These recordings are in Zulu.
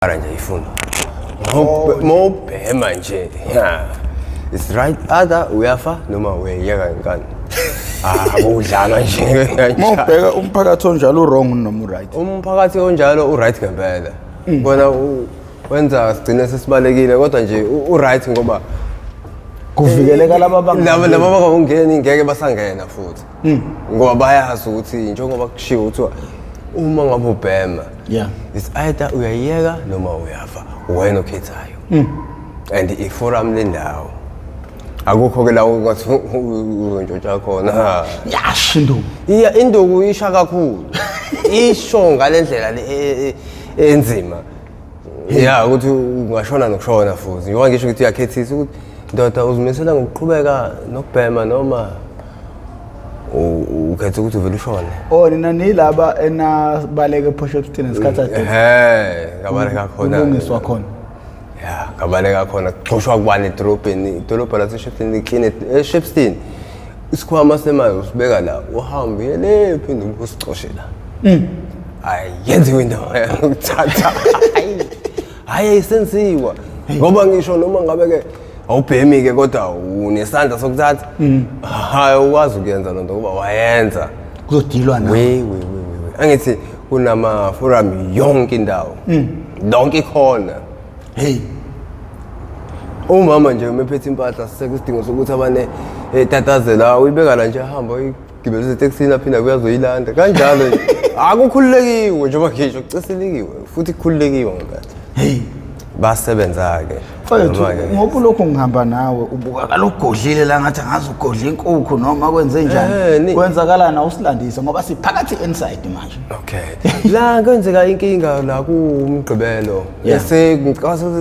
Ara nje ifuna mawubhema nje, ya, it's right, either uyafa noma uyayeka ngenkani. Ah, akudlalwa nje kanjalo. Mawubheka umphakathi onjalo, u-wrong noma u-right? Umphakathi onjalo u-right ngempela. Kona wenza sigcine sesibalekile, kodwa nje u-right ngoba kuvikeleka laba laba abangawungeni ngeke basangena futhi, ngoba bayazi ukuthi njengoba kushiwo kuthiwa uma ngabe ubhema, it's either uyayeka noma uyafa, wena okhethayo. And i-forum lendawo akukho-ke la ungathi uzontshontsha khona. Yasho induku. Iya, induku isha kakhulu, isho ngale ndlela le enzima ya ukuthi ungashona nokushona futhi. Njengoba ngisho ukuthi uyakhethisa ukuthi, ndoda, uzimisela ngokuqhubeka nokubhema noma ukhetha ukuthi uvele ushone. Oh, nina nilaba enabaleka ePort Shepstone ngesikhathi ade Ehe, ngabaleka khona. Kulungiswa khona. Ya, ngabaleka khona. Kuxoshwa kubani edolobheni? Idolobha laseShepstone liklini. EShepstone isikhwama semali usibeka la, uhambe uye le, phinde usicoshe la. Hayi, yenziwe indawo yokuthatha. Hayi, hayi, ayisenziwa, ngoba ngisho noma ngabe-ke awubhemi-ke kodwa unesandla sokuthatha, hayi, ukwazi ukuyenza loo nto ngoba wayenza. Kuzodilwa na. We we we we we angithi kunama-forum yonke indawo, lonke ikhona. Hey. Umama nje uma ephethe impahla, sisekho isidingo sokuthi abane etatazela, uyibeka la nje, ahamba uyigibelisa etekisini, aphinde abuye azoyilanda kanjalo nje. Akukhululekiwe, njengoba ngisho, kucisilekiwe futhi kukhululekiwe ngempela. Hey. Basebenza-ke. Mfethu, Noma-ke- ngoba ulokhu ngihamba nawe, ubukakala ugodlile la, ngathi angazi ugodla inkukhu noma kwenze njani. Kwenzakalani? Awusilandise ngoba siphakathi inside manje. Okay, la kwenzeka inkinga la kuMgqibelo.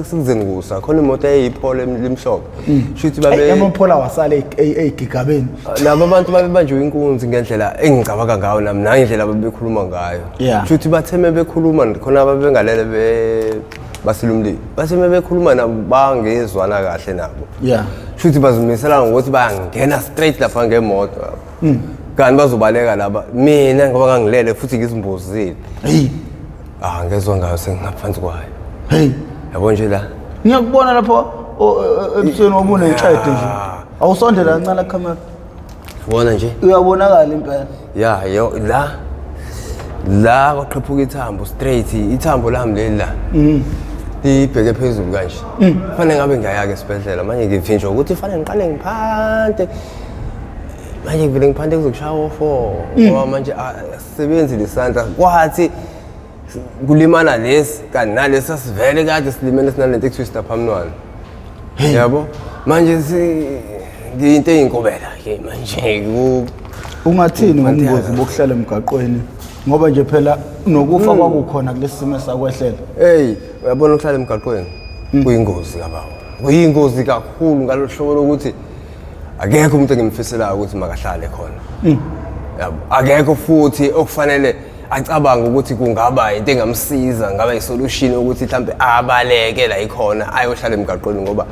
Sekuzeni kusa khona imoto eyiPolo limhlophe, shuthi babe AmaPolo wasale ey'gigabeni. Laba bantu babebanjwe inkunzi ngendlela engicabanga ngayo nami nangendlela ababekhuluma ngayo. Shuthi batheme bekhuluma khona ababengalele basila umlilo, batheme bekhuluma nabo, bangezwana kahle nabo. Shuthi bazimisela ngokuthi bayangena straight lapha ngemoto, kanti bazobaleka laba. Mina ngoba ngangilele futhi ngizimbozile, Hey. ah, ngezwa ngayo sengingaphansi kwayo. Hey. Yabo nje la. Ngiyakubona lapho ebusweni obunentshede nje. Awusondela kancane khamera. Ubona nje. Uyabonakala impela. Ya, yo, la la kwaqhephuka ithambo straight, ithambo lami leli la libheke phezulu kanje. Fanele ngabe ngiyaya-ke esibhedlela manje, ngivinjwa ukuthi fanele ngiqale ngiphante manje, ngivele ngiphante kuzokushaya o-4, ngoba manje asisebenzi lesandla. Kwathi kulimala lesi, kanti nalesi asivele kade silimele, sinalento ekuthiwa isitaphamnwana, yabo. Manje ngiyinto eyinkobela-ke manje Ungathini ngobungozi bokuhlala emgaqweni, ngoba nje phela nokufa kwakukhona kulesi simo esakwehlela? Hey, uyabona, ukuhlala emgaqweni kuyingozi kabawo, kuyingozi kakhulu ngalolu hlobo lokuthi akekho umuntu engimfiselayo ukuthi makahlale khona, yabo. Akekho futhi okufanele acabange ukuthi kungaba into engamsiza, ngaba isolution ukuthi mhlambe abaleke la ikhona ayohlala emgaqweni, ngoba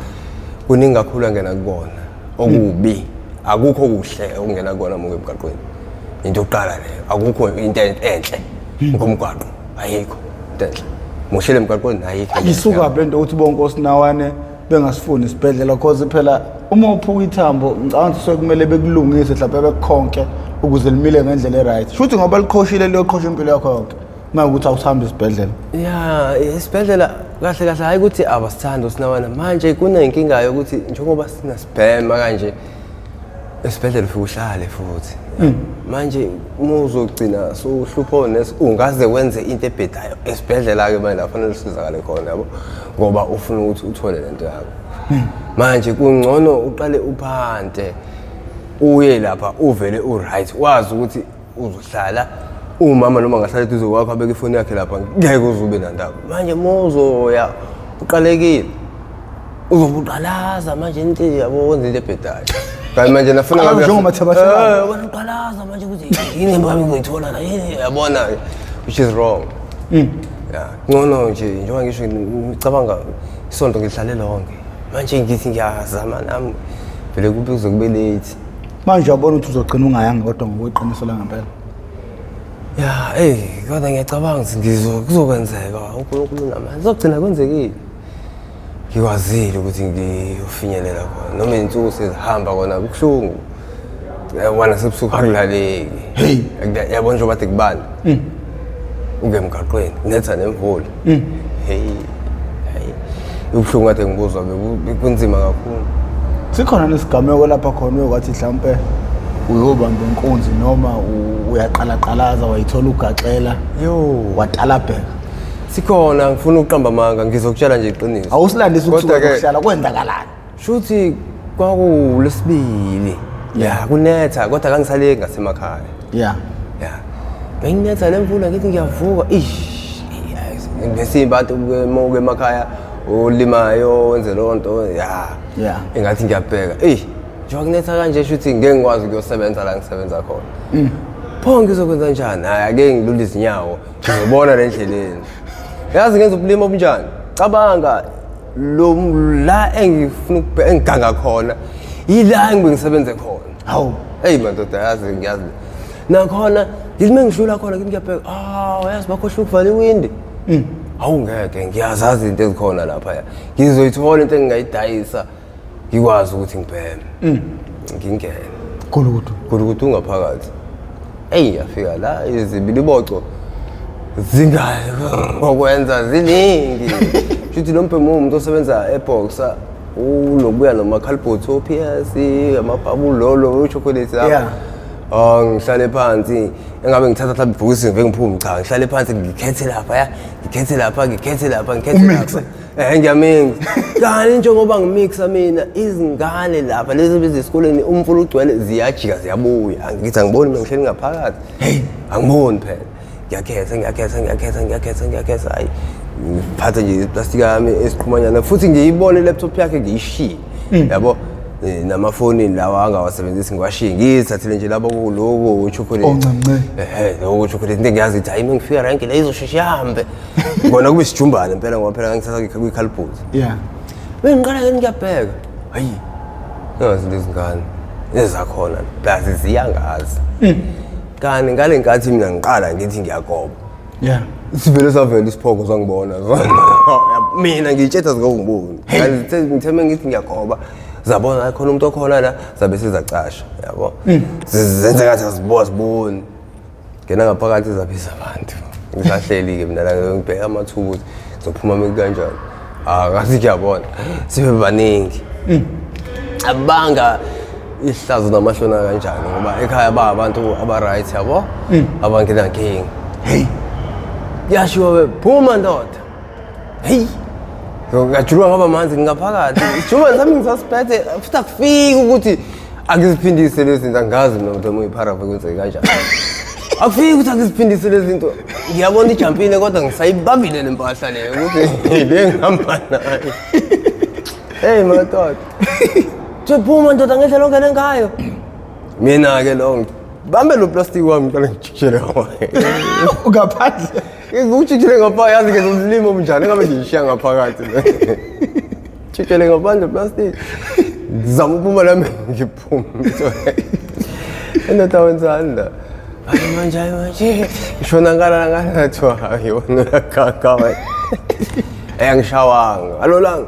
kuningi kakhulu angena kukona okubi. Akukho kuhle okungena kukona muke emgaqweni. Into yokuqala leyo, akukho into enhle ngomgwaqo, ayikho into enhle muhlele emgaqweni, ayikho into enhle. Isuka lento ukuthi bonke osinawane bengasifuni isibhedlela, cause phela uma uphuka ithambo, ngicabanga ukuthi sekumele bekulungise, mhlawumbe bekukhonke ukuze limile ngendlela e-right. Shuthi ngoba liqhoshile, liyoqhosha impilo yakho yonke uma ukuthi awusahambi isibhedlela. Ya, isibhedlela kahle kahle, hayi ukuthi abasithandi osinawana. Manje kunenkinga yokuthi njengoba sinasibhema kanje, esibhedlela ufike uhlale futhi. Manje uma uzogcina sowuhlupha onesi, ungaze wenze into ebhedayo esibhedlela-ke manje, la fanele usizakale khona, yabo, ngoba ufuna ukuthi uthole lento yakho. Manje kungcono uqale uphante uye lapha, uvele u-right, wazi ukuthi uzohlala umama noma ngahlala eduze kwakho, abeke ifoni yakhe lapha, ngeke uze ube nandaba. Manje uma uzoya uqalekile, uzobe uqalaza manje into, yabo, wenza into ebhedayo. Kanti manje nafuna Qalaza njengomathabahlabane. Eh, wena uqalaza manje ukuthi yini ngabe ngizoyithola la, yini, yabona, which is wrong. Ya, ngcono nje njengoba ngisho, ngicabanga isonto ngihlale lonke, manje ngithi ngiyazama nami vele kube kuze kube late. Manje uyabona ukuthi uzogcina ungayanga kodwa ngokweqiniso langempela? Ya, ey, kodwa ngiyacabanga ukuthi kuzokwenzeka, uNkulunkulu unamandla. Kuzogcina kwenzekile. Ngikwazile ukuthi ngiyofinyelela khona. Noma iy'nsuku sezihamba kona kubuhlungu. Yabona sebusuku akulaleki. Hey. Yabona njengoba kade kubanda. Uke emgaqweni, kunetha nemvula. Hey. Hey. Ubuhlungu kade ngibuzwa bekunzima kakhulu. Sikhona nesigameko lapha khona uyokwathi mhlampe uyobamba inkunzi noma uyaqalaqalaza wayithola ugaxela Yo. watalabheka. Sikhona, ngifuna ukuqamba amanga, ngizokutshela nje iqiniso. Awusilandise ukusuka Kodwa-ke, kokuhlala kwenzakalani? Shuthi kwakulesibili. Ya, kunetha kodwa kangisaleki ngasemakhaya. Yeah. Ya. Benginetha lemvula ngithi ngiyavuka. Ish. Ngesimba abantu uma emakhaya olimayo wenze leyo nto ya. Yeah. Engathi ngiyabheka. Ey, njengoba kunetha kanje shuthi ngeke ngikwazi ukuyosebenza la ngisebenza khona. Pho ngizokwenza njani? Hayi ake ngilule izinyawo. Ngizobona le ndleleni. Yazi ngenza ubulima obunjani? Cabanga lo la engifuna engiganga khona yila engibe ngisebenze khona. Hawu. Hey madoda, yazi ngiyazi. Nakhona ngithi mengidlula khona ngithi ngiyabheka, ah yazi bakhohlwa ukuvala iwindi. Hawu ngeke, ngiyazazi izinto ezikhona lapha ya. Ngizoyithola into engingayidayisa ngikwazi ukuthi ngibheme. Ngingene. Gulukudu. Gulukudu ungaphakathi. Eyi yafika la izibiliboco zingayi ngokwenza ziningi. Shuthi lo mbhemu umuntu osebenza eboxer ulokubuya nomakhalibhothi o-PS, amabhabulu lolo uchocolate lapha. Yeah. Oh ngihlale phansi engabe ngithatha mhlawumbe ibhokisi ngive ngiphume, cha ngihlale phansi ngikhethe lapha ya, ngikhethe lapha, ngikhethe lapha, ngikhethe Umixe. lapha. Ngiyamixa. Kanti njengoba ngimixa mina izingane lapha lezi bezesikoleni umfula ugcwele ziyajika ziyabuya. Angithi angiboni mina ngihleli ngaphakathi. Hey. Angiboni phela. Ngiyakhetha, ngiyakhetha, ngiyakhetha, ngiyakhetha, ngiyakhetha. Hayi ngiphathe nje iplastiki yami esiqhumanyana futhi ngiyibone i-laptop yakhe ngiyishiye. Yabo? Namafoni lawa angawasebenzisi ngiwashiye ngiyithathele nje labo kuloko uchocolate. Oncemnce. Lokho chocolate into engiyazi ukuthi hayi mengifika rank le izosheshe ihambe. Ngibona kube isijumbane impela ngoba phela ngangithatha kwi-cardboard. Yeah. Bengiqala ke ngiyabheka. Hayi. Nazi lezi ngane ezakhona plus ziyangazi. Kanti ngale nkathi mina ngiqala ngithi ngiyagoba. Yeah. Sivele savela isiphoko sangibona. Mina ngiyitshetha zikangiboni. Kanti ngithe mengithi ngiyagoba zabona khona umuntu okhona la zabe sizacasha yabo. Zenze ngathi aziboni. Ngena ngaphakathi zabiza abantu. Ngisahleli ke mina la ngibheka amathuba ukuthi ngizophuma mina kanjani. Ah ngathi ngiyabona sibe baningi. Abanga ihlazo namahlona kanjani ngoba ekhaya ba abantu aba right yabo. Abangenankinga. Hey. Yashiwo phuma ndoda. Hey. Ngajuluka ngaba manzi ngaphakathi. Ijuma sami ngisasiphethe futhi akufiki ukuthi angiziphindise lezi zinto, angazi mina ukuthi uyipharafu kwenzeke kanjani. Akufiki ukuthi angiziphindise lezi zinto. Ngiyabona ijumpile kodwa ngisayibambile le mpahla leyo ukuthi le ngihamba nayo. Hey madoda. Phuma ndoda ngendlela ongene ngayo. Mina ke lo bambe lo plastic wami ngiqale ngijikijele ngawo. Ungaphandle. Ngikujikijele ngapha yazi ke zolimo obunjani ngabe ngiyishiya ngaphakathi. Jikijele ngaphandle plastic. Ngizama ukuphuma nami ngiphume. Endoda wenzani la? Hayi manje, hayi manje. Ngishona ngala ngala kuthiwa hayi wena uyagaga wena. Angishawanga. Alolanga.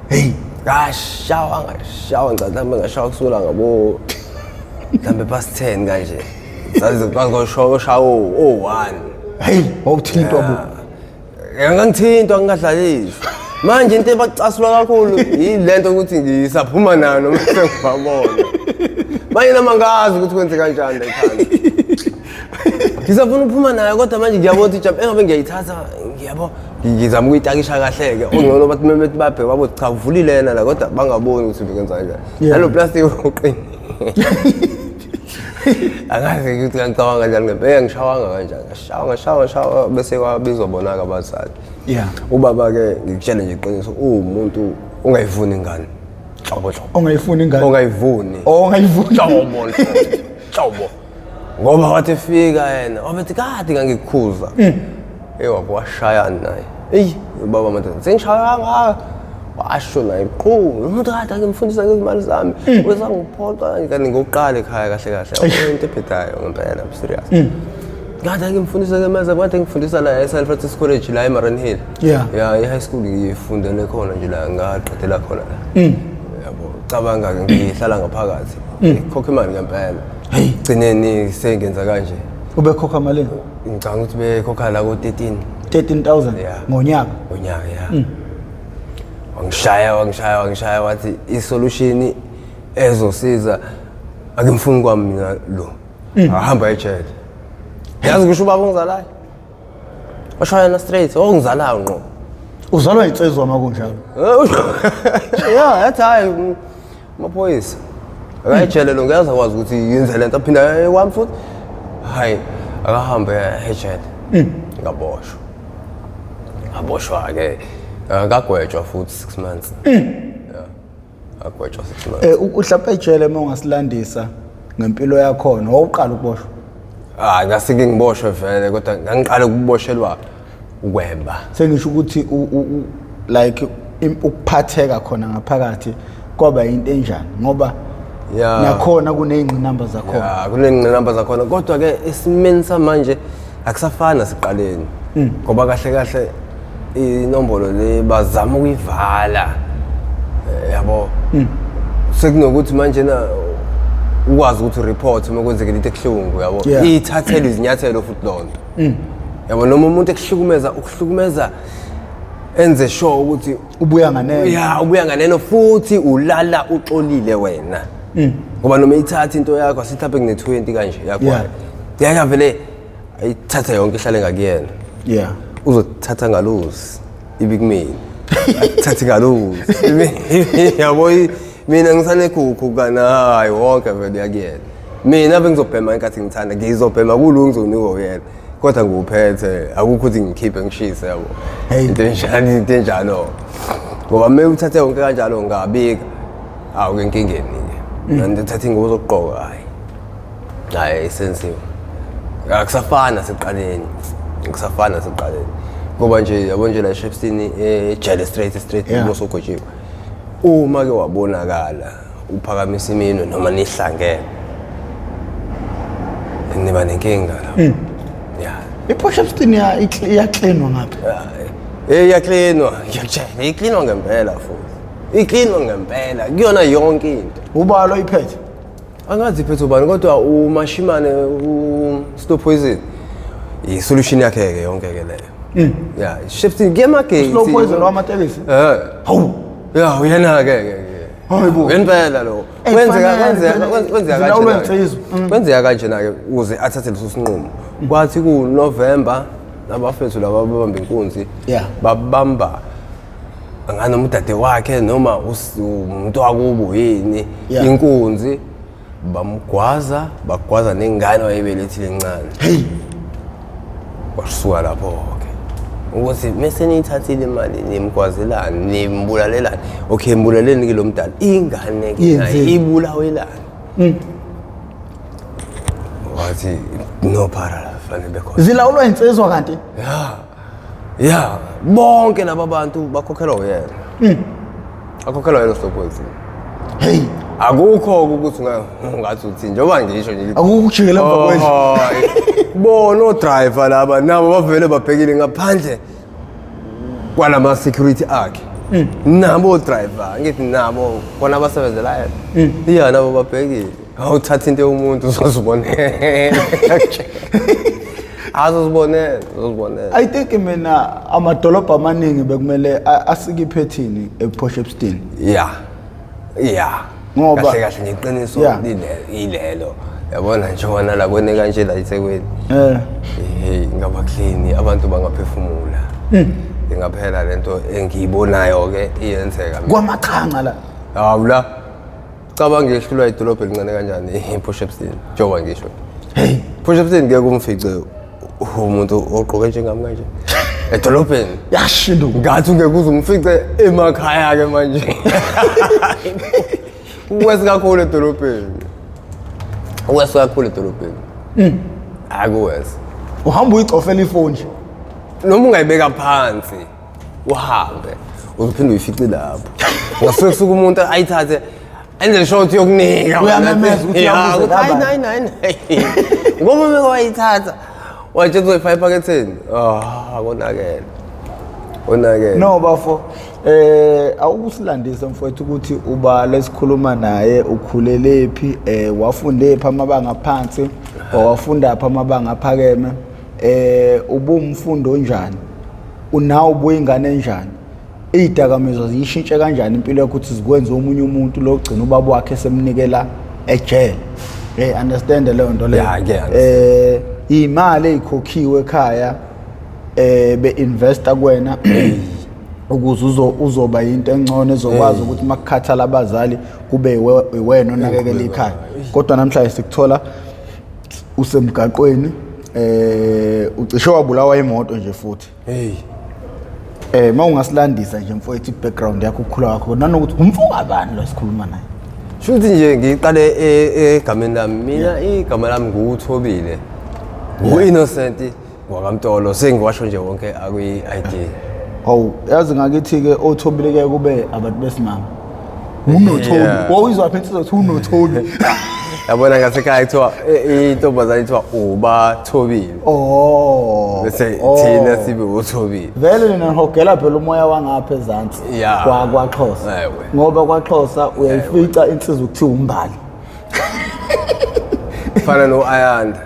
Hey. Ngashawa ngashawa ngicela mhlawumbe ngashawa kusukela ngabo mhlawumbe past 10 kanje. Zaze kwangoshawa o1. Hey, wawuthintwa bo. Ngangithintwa ngingadlaliswa. Manje into ebacasula kakhulu yilento ukuthi ngisaphuma nayo noma sengibabona. Manje noma ngazi ukuthi kwenze kanjani la ekhanda. Ngisafuna ukuphuma nayo kodwa manje ngiyabona ukuthi jump engabe ngiyayithatha ngiyabo ngizama ukuyitakisha kahle ke ongcono bathi memethi babheke babo cha uvulile yena la kodwa bangaboni ukuthi bekwenza kanjani. Nalo plastic uqinile. Angazi ukuthi ngicabanga kanjani ngempela ngishawanga kanjani. Ngashawa ngashawa ngashawa bese kwabizwa bona ke abazali. Yeah. Ubaba ke ngikutshele nje iqiniso uwumuntu ongayivuni ingane. Hlobo hlobo. Ongayifuni ingane. Ongayivuni. Ongayivuni. Hlobo hlobo. Ngoba wathi efika yena wabethi kade ngangikukhuza. Eyi washayana naye. Eyi ubaba madoda sengishaya kangaka. Washo naye qhu umuntu kade angimfundisa ngezimali zami. Wesangiphoxa kanti ngokuqala ekhaya kahle kahle. Into ebhedayo ngempela I'm serious. Kade ngimfundisa ke manje, kade ngifundisa la e-St Francis College la eMariannhill. Yeah, i-high school ngifundele khona nje la, ngaqedela khona la. Yabo, cabanga ke ngihlala ngaphakathi. Ngikhokha imali ngempela. Hey. Gcineni sengenza kanje. Ubekhokha malini? Ngicabanga ukuthi bekhokha la ko-13 13,000 Yeah. ngonyaka. ngonyaka, ya. Wangishaya, wangishaya, wangishaya, wathi isolution ezosiza akimfuni kwami mina lo. Ahamba ejele. Yazi kusho ubaba ongizalayo. Washayana straight, ongizalayo ngqo. Uzalwa insizwa makunjalo. Ya, yathi hayi amaphoyisa. Akayijele lo, ngeke akwazi ukuthi yenze lento aphinda kwami futhi. Hayi, akahambe ejele. Ngaboshwa. Ngaboshwa ke. Ngagwetshwa futhi 6 months. Yeah. Ngagwetshwa 6 months. Mhlawumbe ejele uma ungasilandisa ngempilo yakhona, wawuqala ukuboshwa? Ah, ngase ngiboshwe vele, kodwa ngangiqala ukuboshelwa ukweba. Sengisho ukuthi like ukuphatheka khona ngaphakathi kwaba into enjani, ngoba nakhona kuney'ngqinamba zakhona. Ya, kuney'ngqinamba zakhona, kodwa ke esimeni samanje akusafani nasiqaleni. Ngoba kahle kahle inombolo le bazama ukuyivala. Yabo. Sekunokuthi manje na ukwazi ukuthi report uma kwenzekile into ebuhlungu, yabo. Ithathele izinyathelo futhi lonto. Yabo, noma umuntu ekuhlukumeza, ukuhlukumeza enze sure ukuthi ubuya nganeno. Ya, ubuya nganeno futhi ulala uxolile wena. Ngoba noma ithatha into yakho, asithi lapha kune 20 kanje yakho. Yaka vele ayithatha yonke ihlale ngakuyena. Uzothatha ngalozi ibi kumina. Athathe ngalozi. Yabo, mina ngisanekhukhu kana hayi wonke vele yakuyena. Mina bengizobhema inkathi ngithanda, ngizobhema kulungu ngizonikwa uyena. Kodwa ngiwuphethe, akukho ukuthi ngikhiphe ngishise, yabo. Into enjalo, into enjalo. Ngoba uma uthathe yonke kanjalo ngabika. Awu ke enkingeni ke. Ngithatha ingubo zokugqoka, hayi. Hayi, isensiwe. Akusafana sekuqaleni. Akusafana sekuqaleni. Ngoba nje yabo nje la eShepstone ejele straight straight ubosogwetshiwe. Uma ke wabonakala uphakamisa iminwe noma nihlangene, niba nenkinga lapho. Yeah. I-Port Shepstone iyaklinwa ngapha. Iyaklinwa, ngiyakutshela, iklinwa ngempela futhi. Iklinwa ngempela kuyona yonke into. Ubalo iphethe? Angazi iphethe ubani, kodwa uMashimane u-Slow Poison i-solution yakhe ke yonke ke leyo. Yeah, Shepstone kuyamagate. Slow Poison wamatekisi? Hawu. Yeah, uyena ke ke. Hayibo. Ngempela lo. Ey, Kwenzeka, kufanele, kwenzeka, phela kwenzeka zilawulwa kanjena-ke. insizwa. Kwenzeka kanjena ke ukuze athathe leso sinqumo. Kwathi ku November abafethu laba babamba inkunzi. Babamba nganoma udade wakhe noma umuntu wakubo yini inkunzi, bamgwaza, bagwaza nengane wayebelethile encane. Hey. Wasuka lapho ke ukuthi mese niyithathile imali nimgwazelani, nimbulalelani. Okay, mbulaleni ke lo mdala, ingane ke naye Yenzeni? ibulawelani. Wathi no para fanele bekhona. Zilawulwa insizwa kanti? Ya. Ya, bonke laba bantu bakhokhelwa uyena. Bakhokhelwa yena Slow Poison. Hey. Akukho ukuthi ungathi uthi njengoba ngisho nje. Akukho ukujikela emva kwendlu. Hayi. Bona o driver laba nabo bavele babhekile ngaphandle kwalama security akhe. Nabo driver, ngithi nabo khona abasebenzela yena. Iya, nabo babhekile. Awuthatha into yomuntu uzozibonela. Azozibonela, uzozibonela. I think mina amadolobha amaningi bekumele asike iphethini ePort Shepstone. Yeah. Yeah. Ngoba kahle kahle nje iqiniso ilelo. Yabona nje wona la kwene kanje la eThekwini. Hey, ngaba clean, abantu bangaphefumula. Ingaphela lento engiyibonayo ke iyenzeka. Kwamachanga la. Hawu la. Cabanga ngehlulwa idolobha elincane kanjani iPort Shepstone, njengoba ngisho. Hey, Port Shepstone ngeke umfice umuntu ogqoke njengami kanje edolobheni. Yashinduka. Ngathi ungeke uze umfice emakhaya ke manje. Uwesi kakhulu edolobheni. Uwesi kakhulu edolobheni. Akuwesi. Uhamba uyicofela ifoni nje. Noma ungayibeka phansi uhambe uzophinde uyifice lapho. Ngasuke kusuka umuntu ayithathe enze short yokunika. Uyamemeza ukuthi Ya, uyabuza ukuthi hayi, kabani. hayi, hayi, hayi. Ngoba uma wayithatha Wayitshela uzoyifaka ephaketheni. Ah, konakele. Konakele. No bafo, awukusilandisa mfowethu ukuthi uba lesikhuluma naye ukhulelephi, wafunde phi amabanga aphansi, wawafunda phi amabanga aphakeme, ubumfundo onjani, unawo ubuyingane enjani, izidakamizwa ziyishintshe kanjani impilo yakho ukuthi zikwenze omunye umuntu logcina ubaba wakhe semnikela ejele. Hey, understand leyo nto leyo. Yeah, ngiya-understand. Imali ezikhokhiwe ekhaya be-investa kuwena ukuze uzoba into engcono ezokwazi ukuthi makukhathala abazali kube iwena onakekela ikhaya. Kodwa namhlanje sikuthola usemgaqweni, ucishe wabulawa imoto nje futhi. Hey. Mawungasilandisa nje mfowethu i-background yakho, ukukhula kwakho, nanokuthi umfo kabani lo sikhuluma naye. Shuthi nje ngiqale egameni lami. Mina igama lami nguThobile. Ngu-Innocent wakaMtolo, sengiwasho nje wonke akwi-ID. Hawu, yazi ngakithi ke oThobile ke kube abantu besimame. UnoThobi. Wawuzwa phi insizwa ukuthi unoThobi? Yabona ngasekhaya kuthiwa intombazane ithiwa uBathobile. Oh. Bese thina sibe uThobile. Vele nina nihogela phela umoya wangapha ezansi kwaXhosa. Ewe. Ngoba kwaXhosa uyayifica insizwa kuthiwa uMbali. Fana no-Ayanda.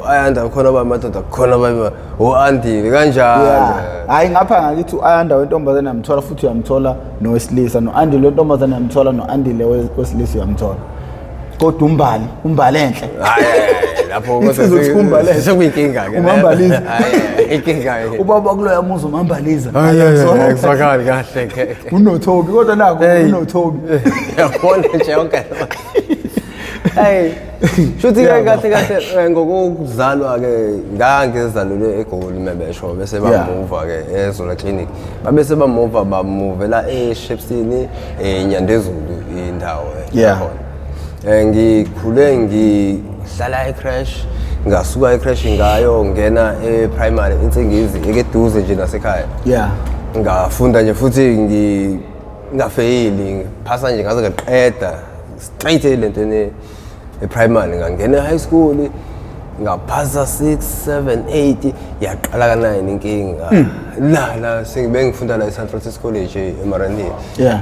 U-Ayanda khona abamadoda khona ababe u-Andile kanjalo. Hayi ngapha ngakithi u-Ayanda wentombazane uyamthola futhi uyamthola nowesilisa, no-Andile wentombazane uyamthola no-Andile wesilisa uyamthola. Kodwa uMbali, uMbali enhle. Hayi, lapho kodwa Insizwa kuthiwa uMbali enhle. sekuyinkinga ke. Umambaliza. Hayi, inkinga ke. Ubaba kuloya muzi umambaliza. Hayi, hayi, hayi, akuzwakali kahle ke. UnoThobi kodwa nakho Hey. unoThobi. Yabona nje yonke. Hey. Shuthi ke Yeah, kahle kahle ngokuzalwa ke ngangizalelwe eGoli mebesho bese bamuva ke eZola Clinic. Babese bamuva bamuvela eShepsini eNyandezulu indawo yakhona. Ngikhule ngihlala eCrash, ngasuka eCrash ngayo ngena ePrimary Insingizi ekeduze nje nasekhaya. Ngafunda nje futhi ngingafeyili, ngiphasa nje ngaze ngaqeda straight lentweni ePrimary, ngangena high school ngaphasa 6 7 8 yaqala ka 9 inkinga. La sengibe ngifunda la eSan Francisco College eMarani.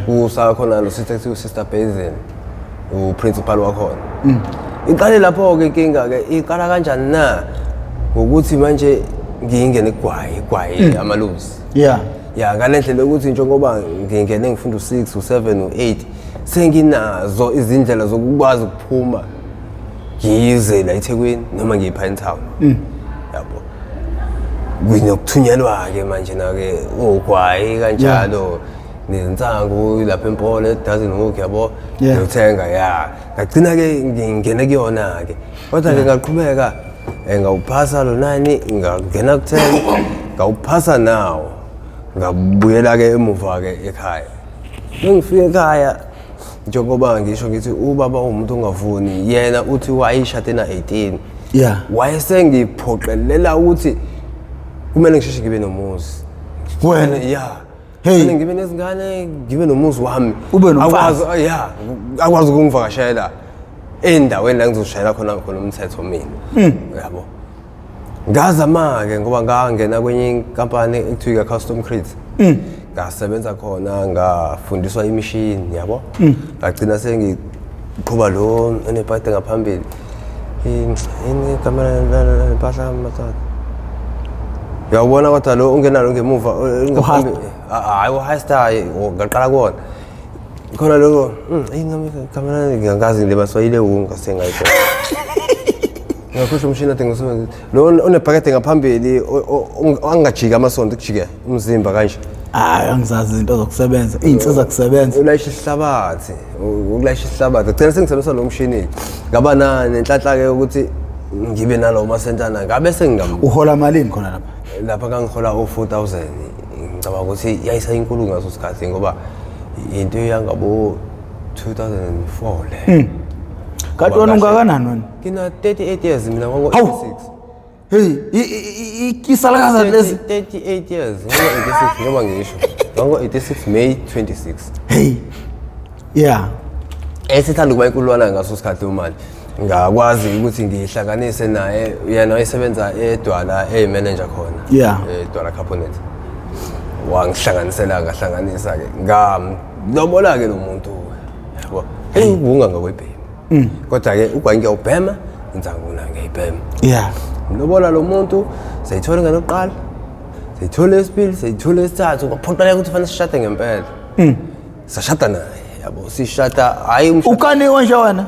Kusakhona lo sister kuthiwa Sister Basil, uprincipal wakhona. Iqale lapho ke inkinga ke, iqala kanjani na? Ngokuthi manje ngingene igwayi amaluzi. Ya ngalendlela ukuthi njengoba ngingene ngifunda u6, u7, u8 senginazo izindlela zokukwazi ukuphuma ngize la eThekwini noma ngiye Pine Town. Yabo. Kunokuthunyelwa ke manje na ke ogwayi kanjalo. Nensangu lapha eMpolo eDozen Hook yabo. Ngiyothenga ya. Ngagcina ke ngingene kuyona ke. Kodwa ke ngaqhubeka ngawuphasa lo 9 ngangena ku10 ngawuphasa nawo. Ngabuyela ke emuva ke ekhaya. Ngifike ekhaya njengoba ngisho ngithi ubaba umuntu ongavuni yena uthi wayishade na 18. Wayesengiphoqelela ukuthi kumele ngisheshe ngibe nomuzi. Wena? Yeah. Hey. Kumele ngibe nezingane, ngibe nomuzi wami. Ube nomfazi. Akwazi, yeah, akwazi ukungivakashela endaweni la ngizoshayela khona khona umthetho mina. Yabo. Ngazama ke ngoba ngangena kwenye inkampani ekuthiwa Custom Crete. Ngasebenza khona ngafundiswa imishini yabo. Ngagcina sengiqhuba lo onebhayide ngaphambili. Ini igama lempahla kaMathatha. Uyawubona kodwa lo ungenalo ngemuva ngaphambili. Hayi uHigh ngaqala kuwona. Khona lokho, yini igama ngingazi ngilibaswayile ngase ngayibona. Ngakhohlwa umshini ade ngiwusebenzisa. Lo onebhakede ngaphambili angajiki amasonto kujike umzimba kanje. Hayi angizazi izinto zokusebenza, izinsiza kusebenza. Ulayisha isihlabathi, ukulayisha isihlabathi. Gcina sengisebenzisa lo mshini. Ngaba nenhlanhla ke ukuthi ngibe nalowo masentana ngabe sengingam Uhola malini khona lapha? Lapha kangihola u4000. Ngicabanga ukuthi yayisayinkulu ngaso sikhathi ngoba into yangabo 2004 le. Kanti wena ungakanani wena? Ngina 38 years mina ngongo 86. Hey, ikisalakaza lezi 38 years ngongo 86 njengoba ngisho. Ngongo 86 May 26. Hey. Yeah. Esithanda ukuba inkululwana ngaso sikhathi imali. Ngakwazi ukuthi ngihlanganise naye, yena wayesebenza eDwala, eyi-manager khona. EDwala Caponet. Wangihlanganisela, ngahlanganisa-ke, ngamlobola-ke lo muntu, yabo. Eyi, ubunga ngakwebhema. Kodwa-ke ugwayi ngiyawubhema, insangu nayo ngiyayibhema. Ngilobola lo muntu, sayithola ingane yokuqala, sayithola esibili, sayithola esithathu, kwaphoqeleka ukuthi fanele sishade ngempela. Sashada naye, yabo, sishada, hhayi umshado. Ukaniwe nje wena?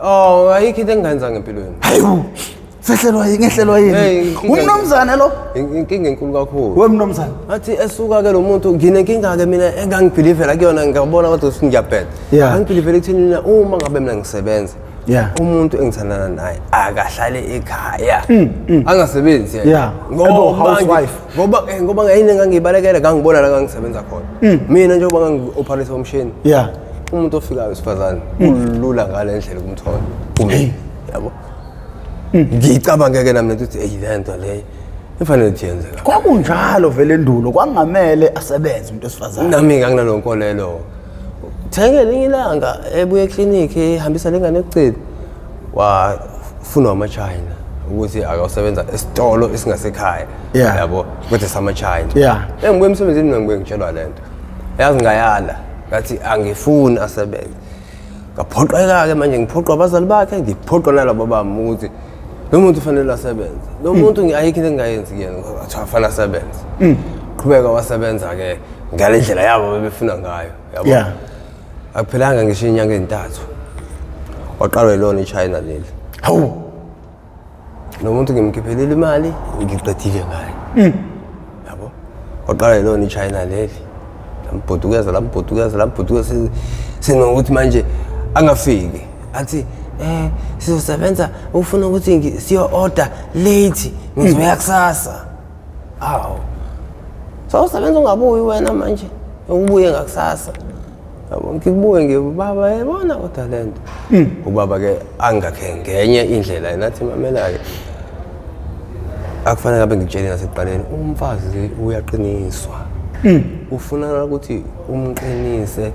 Oh, ayikho into engingayenza ngempilweni. Hayibo. Sehlelwa yini, ngehlelwa yini? Hey, inkinga- Umnumzane lo? Inkinga enkulu kakhulu. We mnumzane. Athi esuka ke lo muntu, nginenkinga ke mina engangibhilivela kuyona, ngiyabona kodwa ukuthi ngiyabheda. Ngangibhilivela ekutheni mina uma ngabe mina ngisebenza, umuntu engithandana naye akahlale ekhaya. Angasebenzi yena. Ngoba Ebe housewife. Ngoba ngayini engangiyibalekela, ngangibona la ngangisebenza khona. Mina njengoba ngangi-operate umshini. Umuntu ofikayo wesifazane kulula ngale ndlela ukumthola. Kumina, yabo. Ngicabange ke nami ukuthi hey, le nto le ifanele ukuthi yenzeke. Kwakunjalo vele endulo, kwangamele asebenze umuntu wesifazane. Nami nganginalo nkolelo. Thenge linye ilanga ebuye eklinikhi ehambisa lengane yokucina, wafunwa amaChina ukuthi akayosebenza esitolo esingasekhaya. Yabo, kodwa samaChina. Engibuye emsebenzini mina ngibuye ngitshelwa lento. Yazi ngayala, ngathi angifuni asebenze. Ngaphoqeka-ke manje, ngiphoqwa abazali bakhe, ngiphoqwa nalabo bami ukuthi lo muntu ufanele asebenze. Lo muntu ayikho into engingayenzi kuyena, kuthiwa afanele asebenze. Qhubeka wasebenza-ke ngale ndlela yabo bebefuna ngayo, yabo. Akuphelanga ngisho inyanga ezintathu, waqalwa yilona iChina leli. Hawu. Lo muntu ngimkhiphelile imali, ngiqedile ngaye. Yabo. Waqalwa yilona iChina leli. Lambhodukeza, lambhodukeza, lambhodukeza, sinokuthi manje angafiki. Athi sizosebenza, ufuna ukuthi siyo order late, ngizoya kusasa. Awu. Sawusebenza ungabuyi wena manje, ubuye ngakusasa. Yabo, ngikubuye ngibe baba, yabona kodwa lento. Ubaba ke angakhe ngenye indlela, yena athi mamela ke. Akufanele ngabe ngikutshele nasekuqaleni, umfazi uyaqiniswa. Ufuna ukuthi umqinise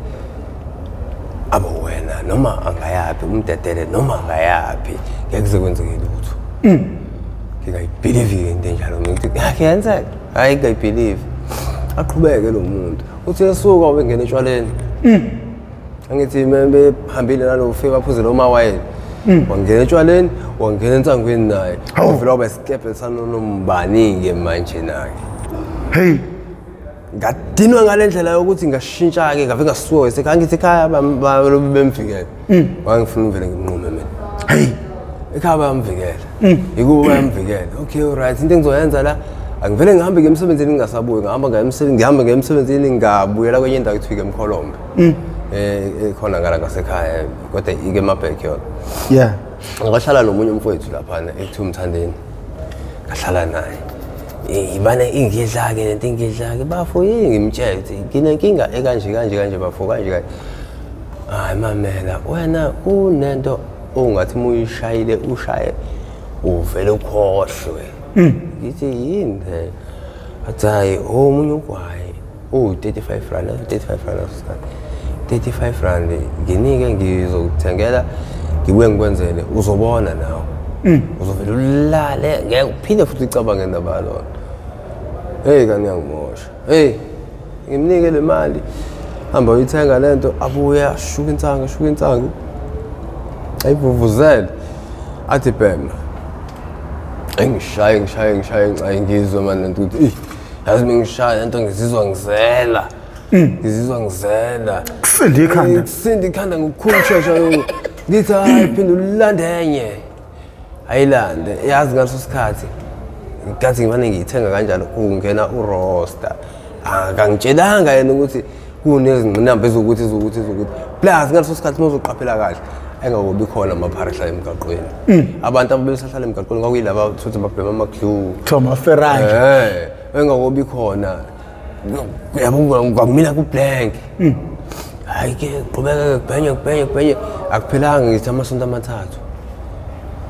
abe wena, noma angayaphi, umdedele noma angayaphi, ngeke kuze kwenzeke lutho. Ngingayibhilivi into enjalo, ngithi kuyenzeka, hayi ngingayibhilivi. Aqhubeke lo muntu, uthi esuka ubengena etshwaleni. Angithi behambile nalo, ufike baphuze lo mawayini, wangena etshwaleni, wangena ensangweni naye, wavela waba isikebhe sanonombani-ke manje naye. Hey. Ngadinwa ngale ndlela yokuthi ngashintsha-ke, ngave ngasuka esekhaya, ngithi ekhaya bemvikela. Wangifuna ngivele ngimnqume mina. Hey. Ekhaya bayamvikela. Yikubo bayamvikela. Okay, all right, into engizoyenza la, angivele ngihambe ngiye emsebenzini ngingasabuyi, ngihamba ngaye emsebenzini, ngihamba ngiye emsebenzini, ngabuyela kwenye indawo ekuthiwa iKemkholombe. Ekhona ngala ngasekhaya, kodwa ike eMabhek yona. Ngahlala nomunye umfowethu laphana ekuthiwa uMthandeni. Ngahlala naye. Ibane ingidla-ke lento, ingidla-ke bafo, yini ngimtshele ukuthi nginenkinga ekanje kanje kanje bafo, kanje kanje. Hayi mamela, wena kunento ongathi uma uyishayile ushaye uvele ukhohlwe. Ngithi yini le? Athi hayi, omunye ugwayi uwu-35 rand, 35 rand asikhathi. 35 rand nginike, ngizokuthengela, ngibuye ngikwenzele, uzobona nawe. Uzovele ulale, ngeke uphinde futhi ucabange indaba yalona. Hey, kanti uyangimosha. Hey, ngimnike le mali, hamba uyithenga lento, abuye ashuke insangu, ashuke insangu, ayivuvuzele, athi bhema. Engishaye, ngishaye, ngishaye, ngishaye, ngizwe manje lento ukuthi, eyi, yazi mengishaya lento ngizizwa ngizela. Ngizizwa ngizela. Kusinde ikhanda. Kusinde ikhanda ngokukhulu ukushesha lokhu. Ngithi hayi, phinde ulande enye. Ayilande. Yazi ngaleso sikhathi ngathi ngimane ngiyithenga kanjalo, kungena uroster. Akangitshelanga yena ukuthi kunezingqinamba ezokuthi ezokuthi ezokuthi. Plus ngaleso sikhathi uma uzoqaphela kahle, engakubi khona amaphara ahlala emgaqweni. Abantu ababesahlala emgaqweni kwakuyilaba abathuthi babhema ama-glue. Kuthiwa amaferanje. Engakubi khona. Yabo, kwakumina ku-blank. Hayi ke, qhubeka kubhenye, kubhenye, kubhenye. Akuphelanga ngithi amasonto amathathu.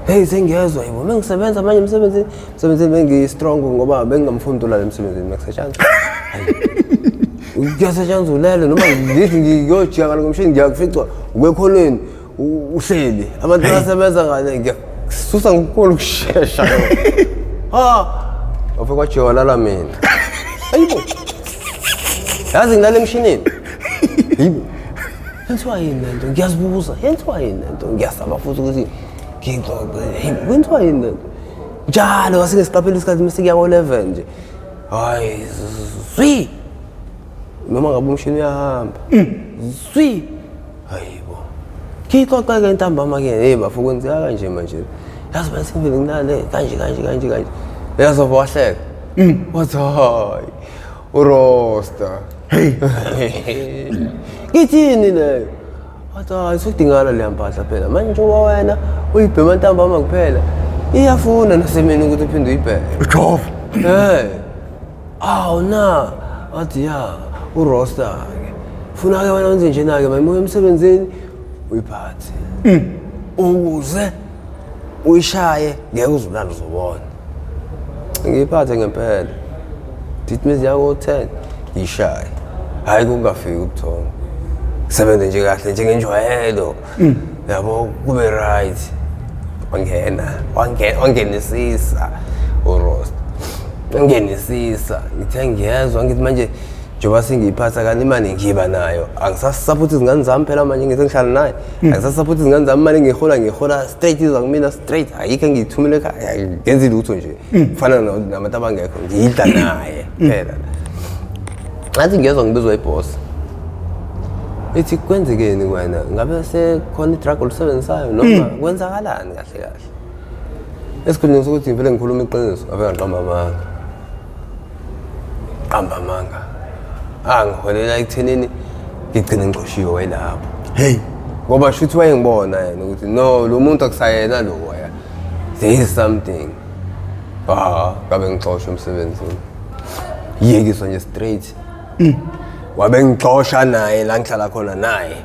Hey, sengiyezwa yebo, mengisebenza manje emsebenzini, emsebenzini bengi-strong ngoba bengingamfundi ulala emsebenzini mekusetshenzwa. Kuyasetshenzwa ulele, noma ngithi ngiyojika ngalo ngomshini ngiyakufica ukwekhoneni. Uhleli abantu basebenza ngale, ngiyakususa ngokukhulu ukushesha. Ha, wafike kwajiwa walala mina. Ayibo, yazi ngilala emshinini. Hayibo, yenziwa yini lento? Ngiyazibuza, yenziwa yini lento? Ngiyasaba futhi ukuthi ngixoxe. Hayibo, kwenziwa yini lento njalo? Kwasike siqaphela isikhathi mase kuya ko-11 nje, hayi zwi, noma ngabe umshini uyahamba, zwi. Hayibo, ngiyixoxe-ke ntambama-ke, hey bafo, kwenzeka kanje manje, yazi manje sengivele ngilale kanje kanje kanje kanje. Yazi wava wahleka, wathi hayi urosta. Hey. Ngithini leyo? Wathi hayi, sokudingakala leya mpahla phela manje, njengoba wena uyibhema ntambama kuphela, iyafuna nasemini ukuthi uphinde uyibheme. Ujova. Hey, awu na, wathi ya, urosta-ke funa-ke wena wenze njena-ke manje, uye emsebenzini uyiphathe ukuze uyishaye, ngeke uzulala uzobona. Ngiyiphathe ngempela, ndithi mizi yako 10 ngiyishaye, hhayi kungafiki ubuthongo, sebenze nje kahle njengenjwayelo, yabo, kube right. Wangena, wangena, wangenisisa urost, wangenisisa. Ngithe ngiyezwa, ngithi manje njengoba sengiyiphatha kanti imali ngiba nayo, angisasaphothi izingane zami phela manje, ngithi ngihlala naye, angisasaphothi izingane zami. Imali engiyihola, ngiyihola straight, iza kumina straight, ayikho engiyithumele ekhaya, ngenzi lutho nje, kufana nabantu abangekho, ngiyidla naye phela. Ngathi ngiyezwa ngibizwa ibhosi, ithi kwenzekeni kwena? Ngabe sekhona i-drug olusebenzisayo noma kwenzakalani kahle kahle? Esikhundleni sokuthi ngivele ngikhuluma iqiniso, ave ngaqamba amanga, qamba amanga angiholela ekuthenini ngigcine ngixoshiwe welapho. Hey. Ngoba shuthi wayengibona yena ukuthi no, lo muntu akusayena lo waya, there is something. Ah, ngabe ngixoshwa emsebenzini, yekiswa nje straight. Wabe ngixosha naye la ngihlala khona naye,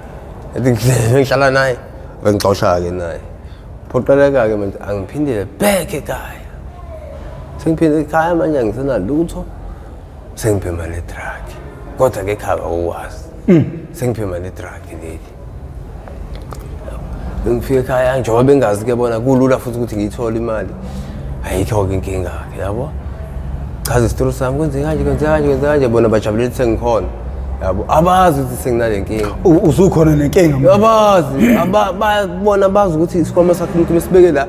ethi ngihlala naye, bengixosha-ke naye. Phoqeleka-ke manje angiphindile back ekhaya. Sengiphinde ekhaya manje, angisenalutho, sengibhema le drug, kodwa-ke ekhaya awukwazi, sengibhema le drug leli. Ngifike ekhaya, njengoba bengazi-ke bona, kulula futhi ukuthi ngiyithole imali, ayikho-ke inkinga-ke, yabo. Chaza isitori sami, kwenzeka kanje, kwenzeka kanje, kwenzeka kanje. Bona bajabulela ukuthi sengikhona, yabo, abazi ukuthi senginale nkinga. Usukhona nenkinga manje. Abazi, bona bazi ukuthi isikhwama sakhe umuntu mesibeke la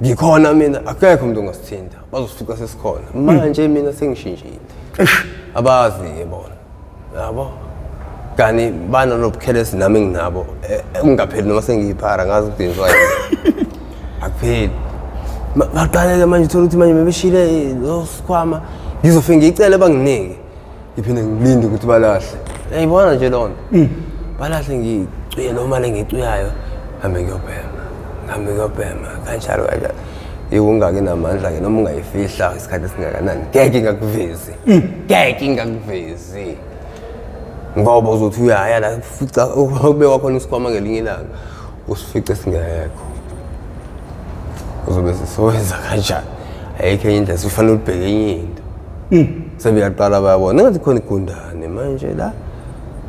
ngikhona mina, akekho umuntu ongasithinta, bazofika sesikhona. Manje mina sengishintshile, abazi-ke bona, yabo, kani banalobukhelesi nami nginabo, ungapheli noma sengiyiphara, ngazi ukuthi ngiziwa yini, akupheli. Baqale-ke manje, uthola ukuthi manje bebeshile lo sikhwama, ngizofike ngiyicele banginike, ngiphinde ngilinde ukuthi balahle, uyayibona nje loo nto, balahle, ngicwiye loo mali engiyicwiyayo, hambe ngiyobhema, ngihambe ngiyobhema kanjalo kanjalo. Yiko ungaki namandla-ke, noma ungayifihla isikhathi esingakanani, ngeke ingakuvezi, ngeke ingakuvezi, ngoba uzothi uyaya la fica kubekwa khona isikhwama, ngelinye ilanga usifice singekho, uzobe sesowenza kanjani? Ayikho enye indlela, sifanele ubheke enye into. Sebeyaqala bayabona engathi khona igundane manje la,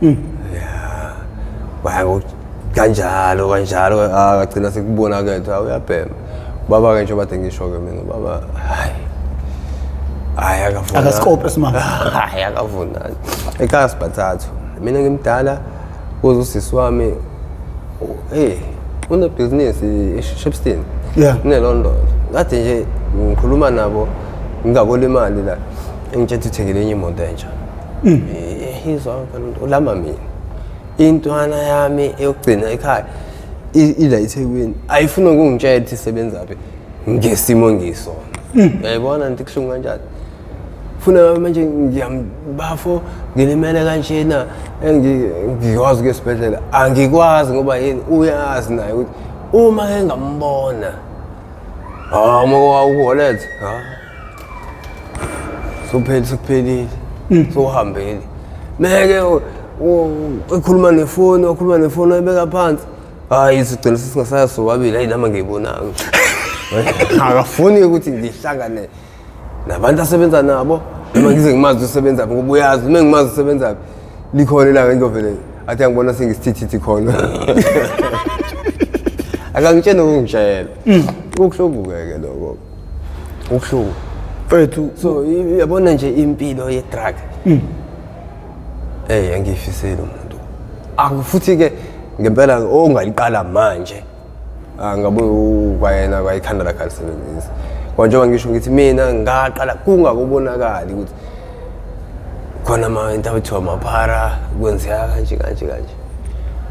ya, baya kanjalo kanjalo. Ah, agcina sekubonakele ukuthi uyabhema baba-ke. Njengoba kade ngisho-ke mina, ubaba hayi hayi, akavuna. Akasikope simanga. Hayi, akavunani. Ekhaya sibathathu, mina ngimdala, kuze usisi wami, hey, unebhizinisi eShepstone. Unelondolo. Kade nje ngikhuluma nabo ngingakolimali la, engitshela ukuthi uthengele enye imoto entsha. Izwa ulama mina, intwana yami eyokugcina ekhaya ila eThekwini, ayifuna ukungitshela ukuthi isebenzaphi ngesimo ngisona. Uyayibona nto kuhlungu kanjani? Funa manje ngiyambafo, ngilimele kanjena, ngikwazi ukuya esibhedlela, angikwazi ngoba yini? Uyazi naye ukuthi uma engambona, ah, uma ukuholetha, ah, sopheli, sekuphelile, sohambile. Meke ekhuluma nefoni, wakhuluma nefoni, wayibeka phansi. Hayi, sigcina sesingasaya sobabili. Hayi, nami angiyibonanga, akafuni ukuthi ngihlangane nabantu asebenza nabo, noma ngize ngimazi usebenza phi, ngoba uyazi uma ngimazi usebenza phi, likhona ilanga engiyovele athi angibona sengisithithithi khona. Akangitsheli ukungitshela. Kubuhlungu-ke ke lokho. Kubuhlungu. Mfethu. So yabona nje impilo ye-drug. Eh angiyifiseli umuntu. Akufuthi ke ngempela ongaliqala manje. Angabe kwayena kwayikhanda lakhe alisebenzisi. Kodwa njengoba ngisho ngithi mina ngaqala kungakubonakali ukuthi khona ama into abethiwa amaphara kwenzeka kanje kanje kanje.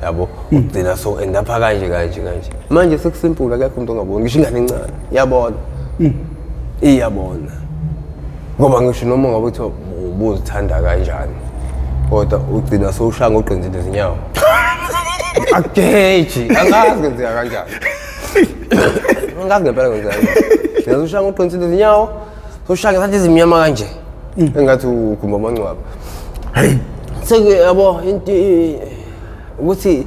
Yabo ugcina so end up kanje kanje kanje. Manje sekusimple, akekho umuntu ongaboni, ngisho ingane encane iyabona. Iyabona. Ngoba ngisho noma ngabe kuthiwa ubuzithanda kanjani, kodwa ugcina sowushaya ngoqinzile izinyawo. Akugeji, angazi kwenzeka kanjani. Angazi ngempela kwenzeka kanjani. Gcina sowushaya ngoqinzile izinyawo, sowushaya ngesandla ezimnyama kanje. Engathi ugumba amangcwaba. Seke yabo into ukuthi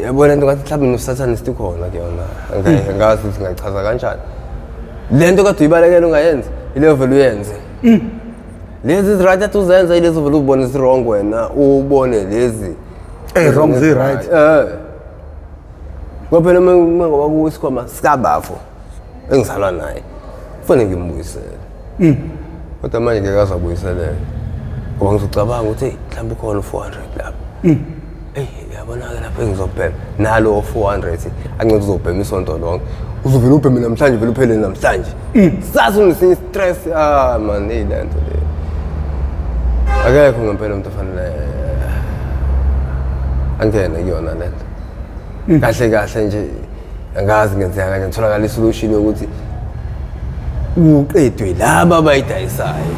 yabo lento ngathi mhlawumbe nosathane khona kuyona. Angazi ukuthi ngayichaza kanjani. Le nto kade uyibalekela ungayenzi, ileyo vele uyenze. Lezi right athi uzenza, ilezi vele ubone zi-wrong, wena ubone lezi Wrong zi-right. Ngoba phela uma ngoba kuwisikhwama sikabafo engizalwa naye, kufanele ngimbuyisele. Kodwa manje ngeke azabuyiseleka. Ngoba ngizocabanga ukuthi hey, mhlawumbe ukhona u-400 lapha. Eyi, uyabona-ke lapho engizobhema nalo 400 angithi uzobhema isonto lonke, uzovele ubheme namhlanje, vele uphele namhlanje. Sasa unesinye stress. Ah man, eyi le nto le, akekho ngempela umuntu ofanele angene kuyona le nto. Kahle kahle nje angazi ngenzeka kanje, ngitholakala isolution yokuthi uqedwe laba abayidayisayo,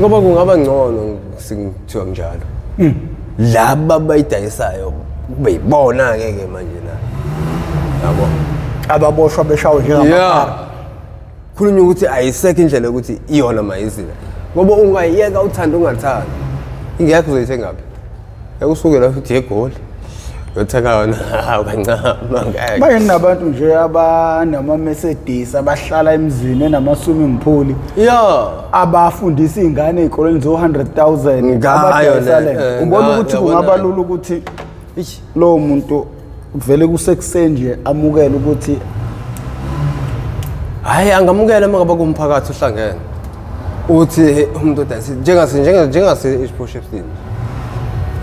ngoba kungaba ngcono singithiwa njalo laba abayidayisayo kube yibona-ke ke manje na, yabo. Ababoshwa beshawe njengamaphara. Yeah, khulunywa ukuthi ayisekho indlela yokuthi iyona mayizila, ngoba ungayiyeka uthanda ungathandi, ingekho uzoyithengaphi? Ekusuke la futhi eGoli uyothenga yona kancama, ngeke. Manje kunabantu nje abanama-Mercedes, abahlala emzini enama-swimming pool, abafundisa iy'ngane ey'koleni zo-100 000 Ngayo abadayisa le, le. Ubona ukuthi yabona. kungaba lula ukuthi Eish. lowo muntu vele kusekuseni nje amukele ukuthi Hhayi, angamukela uma ngabe kumphakathi uhlangene uthi, "Hey, umuntu odayisa njengase njengase Port Shepstone,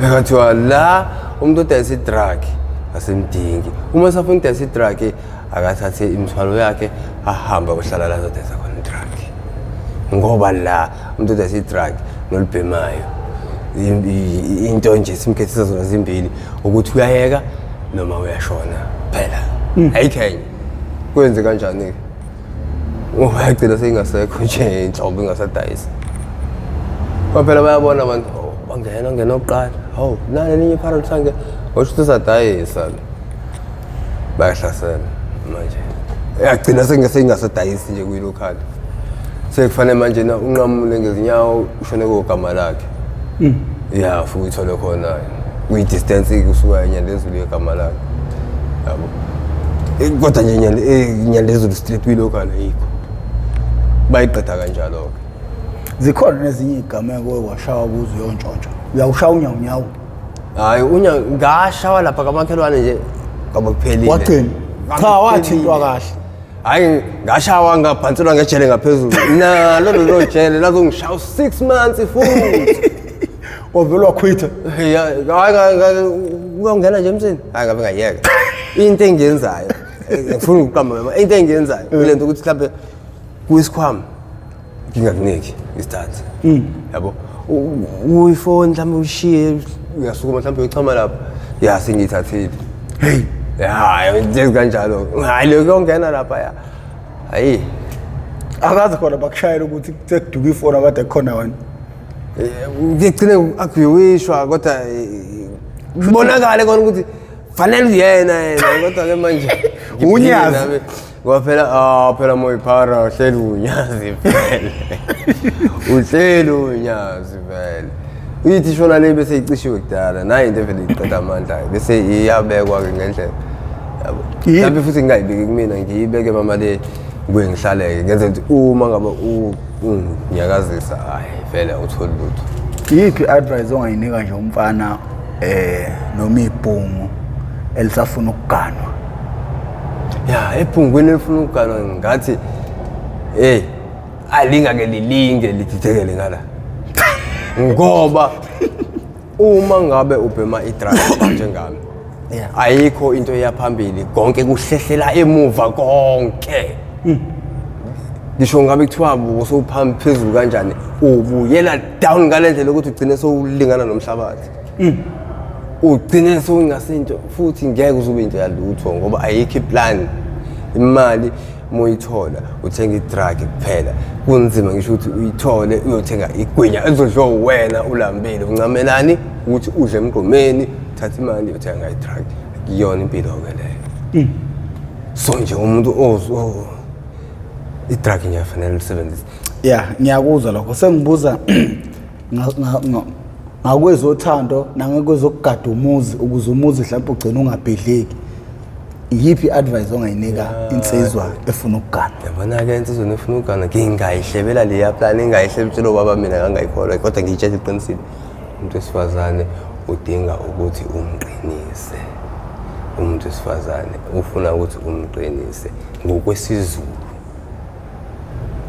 ekathiwa la umuntu odayisa i-drug asimdingi. Uma esafuna ukudayisa i-drug, akathathe imithwalo yakhe ahambe ayohlala la azodayisa khona i-drug, ngoba la umuntu odayisa i-drug nolibhemayo into nje simkhethisa zona zimbili, ukuthi uyayeka noma uyashona phela, ayikho enye. Kwenze kanjani-ke? Ngoba yagcina seyingasekho nje inhlobo, ingasadayisi. Ngoba phela bayabona abantu, oh, bangena ngena okuqala, hawu, nani elinye iphara lisange osho ukuthi usadayisa lo, bayahlasela. Manje yagcina seyingasadayisi nje kuyilokhali, sekufanele manje na unqamule ngezinyawo ushone kogama lakhe, ya, futhi uyithole khona kuyi-distance kusuka eNyandezulu yegama lakhe, yabo. Kodwa nje Nyandezulu Street kuyilokhali ayikho, bayiqeda kanjalo-ke. Zikhona nezinye iy'gameko okwashawa kuzo uyontshontsha, uyawushaya unyawunyawu? Hayi, unya ngashawa lapha kamakhelwane nje, kwabe kuphelile. Wagcina cha wathintwa kahle? Hayi, ngashawa ngabhanselwa ngejele ngaphezulu, nalo lolo jele lazongishaya 6 months futhi. Wavele wakhwitha? Ya, hayi, uyongena nje emsini, hayi, ngabe ngayeka into engiyenzayo. Ngifuna ukuqamba mama, into engiyenzayo kule nto ukuthi mhlambe kuyisikhwama ngingakuniki isithathe, yabo, uyifoni mhlawumbe ushiye, uyasukuma mhlawumbe uyochama lapha, ya, sengiyithathile. Hey. Ya, nje kanjalo, hayi, lo kuyongena lapha, ya, hayi. Akazi khona bakushayela ukuthi sekuduka ifoni akade kukhona wena? Ngigcine akuyiwishwa, kodwa kubonakale kona ukuthi fanele uyena yena, kodwa-ke manje Unyazi. nami, ngoba phela, ah, phela moyiphara uhleli unyazi vele, uhleli unyazi vele, uyithi shona le bese icishiwe kudala, nayo into evele iqeda amandla bese iyabekwa-ke ngendlela, yabo. Yini? Mhlawumbe futhi ngingayibeki kumina, ngiyibeke mama le, ngibuye ngihlaleke ngenze ukuthi uma ngabe unginyakazisa, hayi vele awutholi lutho. Iyiphi i-advice ongayinika nje umfana noma ibhungu elisafuna ukuganwa? Ya, ephungwini elifuna ukuganwa ngathi hey, alingake lilinge lididekele ngala. Ngoba uma ngabe ubhema i-drug njengami, ayikho into eyaphambili, konke kuhlehlela emuva konke. Ngisho ngabe kuthiwa usuphambi phezulu kanjani, ubuyela down ngale ndlela ukuthi ugcine sowulingana nomhlabathi. Ugcine sowungasinto futhi ngeke uzube into yalutho ngoba ayikho iplan. Imali moyithola uthenga i-drug kuphela, kunzima ngisho ukuthi uyithole uyothenga igwinya elizodliwa wena ulambile. Uncamelani ukuthi udle emgqomeni, uthathe imali uyothenga ngayo i-drug? Akuyona impilo-ke leyo. So nje umuntu i-drug nje afanele ulisebenzise. Ya, ngiyakuzwa lokho. Sengibuza ngakwezothando nangakwezokugada umuzi, ukuze umuzi mhlawumbe ugcine ungabhidliki, iyiphi i-advice ongayinika insizwa efuna ukugana? Yabona-ke, insizwa efuna ukugana ngingayihlebela leya plan, engayihleba utshela ubaba mina ngangayikholwa, kodwa ngiyitshela iqinisile. Umuntu wesifazane udinga ukuthi umqinise. Umuntu wesifazane ufuna ukuthi umqinise ngokwesiZulu.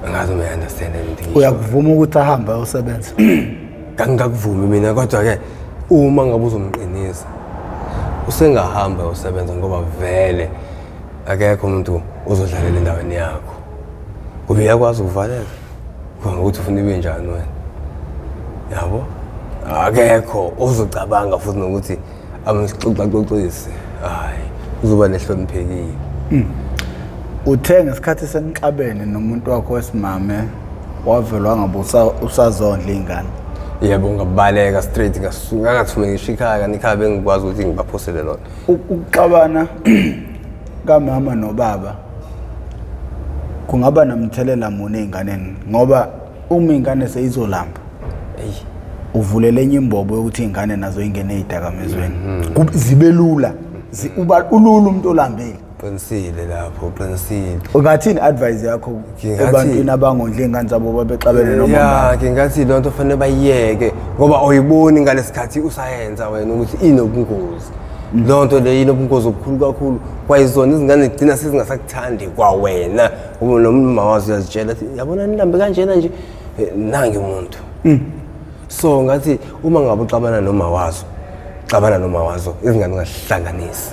Angazi uma uya-understand into engiyishoyo. Uyakuvuma ukuthi ahambe ayosebenza? Ngangingakuvumi mina, kodwa-ke uma ngabe uzomqinisa usengahamba usebenza, ngoba vele akekho umuntu ozodlalela endaweni yakho. Ngoba uyakwazi ukuvaleka ngokuthi ufuna ibe njani wena, yabo? Akekho ozocabanga futhi nokuthi amsixoxaxoxise, hayi, uzoba nehloniphekile. Uthe ngesikhathi senixabene nomuntu wakho wesimame wavelwa ngabe usazondla iy'ngane? Yebo, ngabaleka straight, ngasuka, ngangathumela ngisho ikhaya, kanti ikhaya bengikwazi ukuthi ngibaphosele lona. Ukuxabana kamama nobaba kungaba namthelela muni ey'nganeni? Ngoba uma iy'ngane seyizolamba, eyi, uvulele enye imbobo yokuthi iy'ngane nazo ingene ey'dakamizweni. Zibe lula. Uba ulula umuntu olambile. Qinisile lapho, uqinisile. Ungathini advice yakho ebantwini abangondli iy'ngane zabo babexabene noma? Ya, ngingathi loo nto fanele bayiyeke, ngoba awuyiboni ngalesikhathi usayenza wena ukuthi inobungozi loo nto leyo, inobungozi obukhulu kakhulu. Kwayizona izingane zigcina sezingasakuthandi kwawena, ngoba noma wazi uyazitshela athi yabona nilambe kanjena nje, nange umuntu. So ngathi uma ngabe uxabana noma wazo, xabana noma wazo, izingane ungazihlanganisi,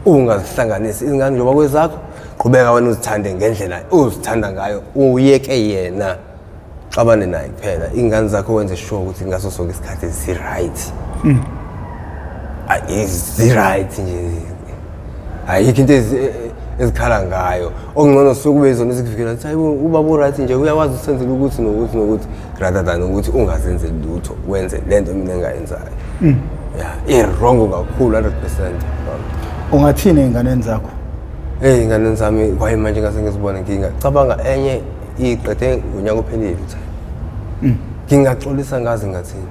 ungazihlanganisi izingane njengoba kwezakho. Qhubeka wena uzithande ngendlela uzithanda ngayo, uyeke yena xabane naye kuphela. Iy'ngane zakho wenze sure ukuthi ngaso sonke isikhathi zi-right. Ayi, zi-right nje, ayikho into ezikhala ngayo. Okungcono suke kube yizona ezikuvikela ukuthi hayi bo, ubaba u-right nje, uyakwazi ukusenzela ukuthi nokuthi nokuthi, rather than ukuthi ungazenzeli lutho, wenze le nto mina engayenzayo. Ya, i-wrong kakhulu, 100%. Ungathini ey'nganeni zakho? Eyi, ingane zami kwaye manje ngase ngizibone, ngingacabanga enye iqede ngonyaka ophelile uthani, ngingaxolisa ngazi ngathini?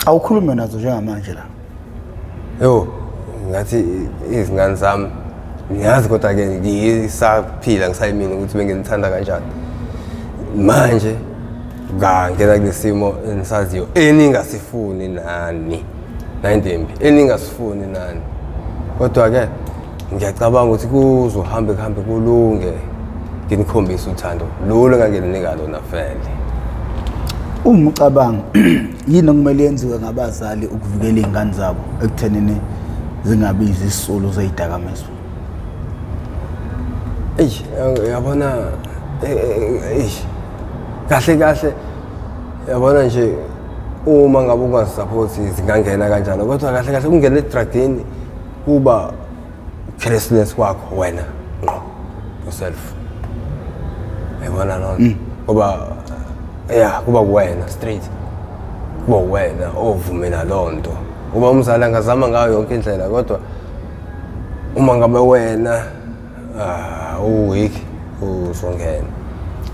Awukhulume nazo njengamanje la. Yo, ngathi izingane zami ngiyazi, kodwa-ke ngisaphila ngisayimina ukuthi benginithanda kanjani. Manje ngangena kule simo enisaziyo eningasifuni nani, nayintembi eningasifuni nani, kodwa-ke ngiyacabanga ukuthi kuzohambe kuhambe kulunge, nginikhombise uthando lolu engangilinika lona vele. Uma ucabanga, yini okumele yenziwe ngabazali ukuvikela iy'ngane zabo ekuthenini zingabi izisulu zey'dakamizwa? Eyi, yabona, eyi, kahle kahle, yabona nje, uma ngabe ungazisaphothi zingangena kanjalo, kodwa kahle kahle ukungena edrugini kuba carelessness kwakho wena ngqo yourself, yabona loo nto, ngoba ya kuba kuwena straight, kuba wena ovumela loo nto. Ngoba umzali angazama ngayo yonke indlela, kodwa uma ngabe wena uweak, uzongena.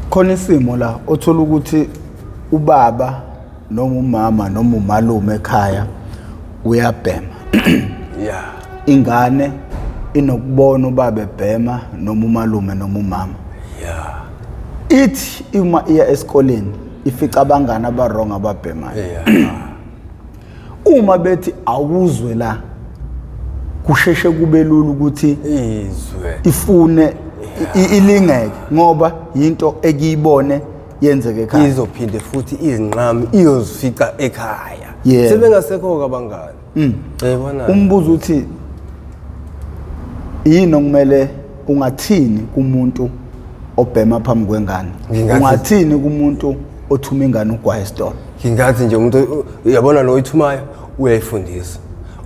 Khona isimo la othola ukuthi ubaba noma umama noma umalume ekhaya uyabhema. Ingane inokubona ubaba ebhema noma umalume noma umama. Ithi uma iya esikoleni ifica abangani aba-wrong ababhemayo. Uma bethi awuzwe la Kusheshe kube lula ukuthi izwe ifune ilingeke ngoba yinto ekuyibone yenzeke ekhaya. Izophinde futhi izinqamu iyozifica ekhaya. Sebengasekho-ke abangani. Uyayibona? Umbuzo uthi yini okumele ungathini kumuntu obhema phambi kwengane? Ungathini kumuntu othuma ingane ugwaye esitolo? Ngingathi nje umuntu uyabona lo oyithumayo uyayifundisa.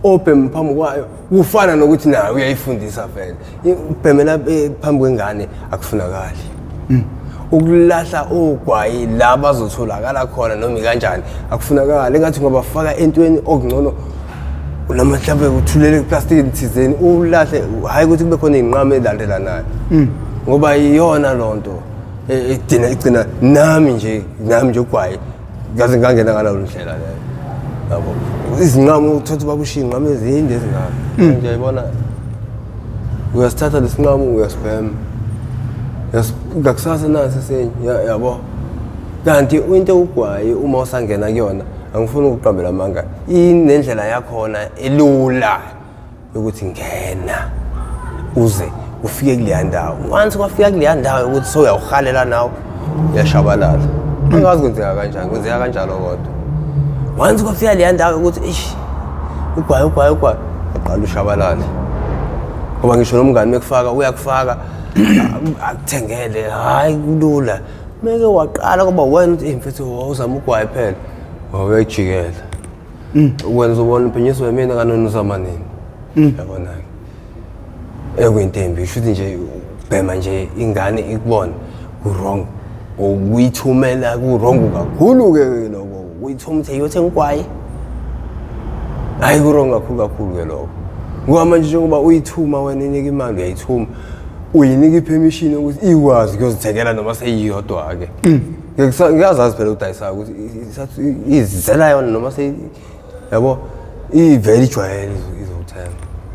Obhema phambi kwayo kufana nokuthi naye uyayifundisa vele. Ubhemela phambi kwengane akufunakali. Ukulahla ogwayi la bazotholakala khona noma ikanjani akufunakali. Engathi ungabafaka entweni okungcono noma mhlawumbe uthulele eplastikini thizeni ulahle, hhayi ukuthi kube khona iy'nqama ey'landelanayo. Ngoba iyona loo nto egcina igcina nami nje ugwayi ngaze ngangena ngaleyo ndlela leyo. Yabo. Izinqamu uthatha ubaba ushiye iy'nqamu ezinde ezingaka. Manje uyayibona uyasithatha lesinqamu uyasibhema. Ngakusasa nasi esinye yabo. Kanti into ugwayi uma usangena kuyona angifuni ukuqambela amanga inendlela yakhona elula yokuthi ngena uze ufike kuleya ndawo. Once kwafika kuleya ndawo ukuthi sewuyawuhalela nawe uyashabalala. Angazi kwenzeka kanjani, kwenzeka kanjalo kodwa. Once kwafika leya ndawo ukuthi eish ugwayi ugwayi ugwayi aqala ushabalale. Ngoba ngisho nomngani mekufaka uyakufaka akuthengele, hayi kulula. Meke waqala kuba wena uthi mfethu wawuzama ugwayi phela. Wawuyajikela. Wena uzobona uphinyiswe mina kanoni uzama nini. Yabona-ke. Ekuyinto embi, shuthi nje ubhema nje ingane ikubona ku-wrong. Ukuyithumela ku-wrong kakhulu-ke lokho. Ukuyithuma ukuthi iyothenga ugwayi. Hhayi ku-wrong kakhulu kakhulu-ke lokho. Ngoba manje njengoba uyithuma wena inika imali uyayithuma. Uyinika i-permission yokuthi ikwazi ukuyozithengela noma seyiyodwa-ke. Ngiyazazi phela udayisayo ukuthi izizela yona noma yabo ivele ijwayele izothenga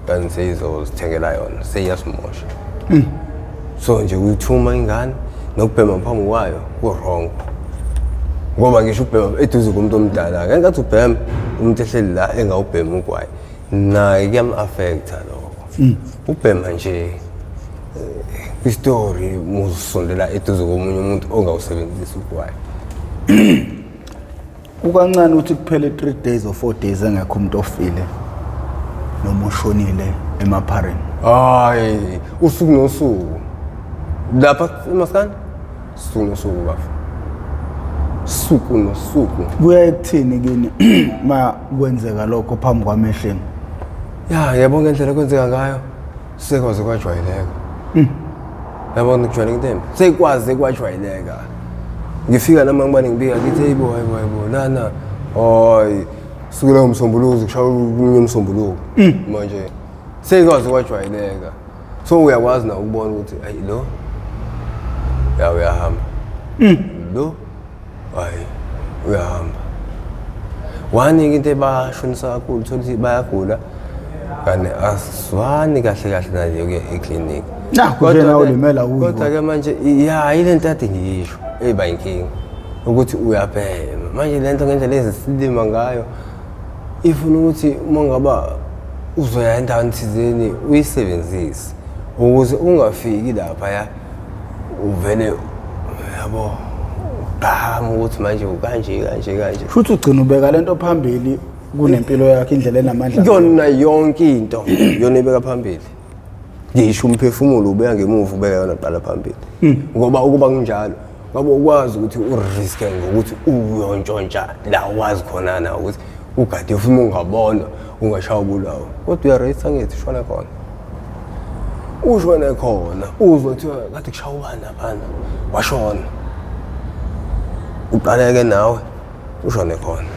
kanti seyizozithengela yona seyiyasimosha. So nje uyithuma ingane nokubhema phambi kwayo ku-wrong. Ngoba ngisho ubhema eduze komuntu omdala, ngenkathi ubhema umuntu ehleli la engawubhemi ugwayi naye kuyam-affect-a lokho. Ubhema nje kwistori musondela eduze komunye umuntu ongawusebenzisi ugwayi. Kukancane ukuthi kuphele 3 days or 4 days engekho umuntu ofile noma oshonile emaphareni. Hayi, usuku nosuku. Lapha emaskani usuku nosuku bafa. Suku nosuku. Kuya ekuthini kini ma kwenzeka lokho phambi kwamehleni? Ya, yabo ngendlela kwenzeka ngayo sekwaze kwajwayeleka. Yabona kujwayeleka into embi. Sekwaze kwajwayeleka. Ngifika nami ngibane ngibika ngithi hey bo hey bo hey bo lana hayi sukela umsombuluko kushaya omunye umsombuluko. Manje sekwaze kwajwayeleka. So uyakwazi na ukubona ukuthi ayi lo ya uyahamba. Lo hayi uyahamba. Waningi into ebashonisa kakhulu uthola ukuthi bayagula kanti asizwani kahle kahle nayo ke eklinikhi. Nakhu nje nawe ulimela kuyo. Kodwa ke manje ya ile nto ade ngiyisho eba inkinga ukuthi uyabhema. Manje lento ngendlela ezisilima ngayo ifuna ukuthi uma ngaba uzoya endaweni thizeni uyisebenzise ukuze ungafiki lapha ya uvele yabo ugqama ukuthi manje ukanje kanje kanje. Futhi ugcina ubeka lento phambili kunempilo yakhe indlela enamandla. Yona yonke into yona ibeka phambili. Ngisho umphefumulo ubeka ngemuva ubeka yona qala phambili. Ngoba ukuba kunjalo ngoba ukwazi ukuthi uriske ngokuthi uyontshontsha la wazi khona na ukuthi ugade ufuna ungabona ungashaya ubulawo. Kodwa uyareyisa ngithi shona khona. Ushone khona uzwe kuthiwa kade kushaya ubani laphana washona. Uqaleke nawe ushone khona.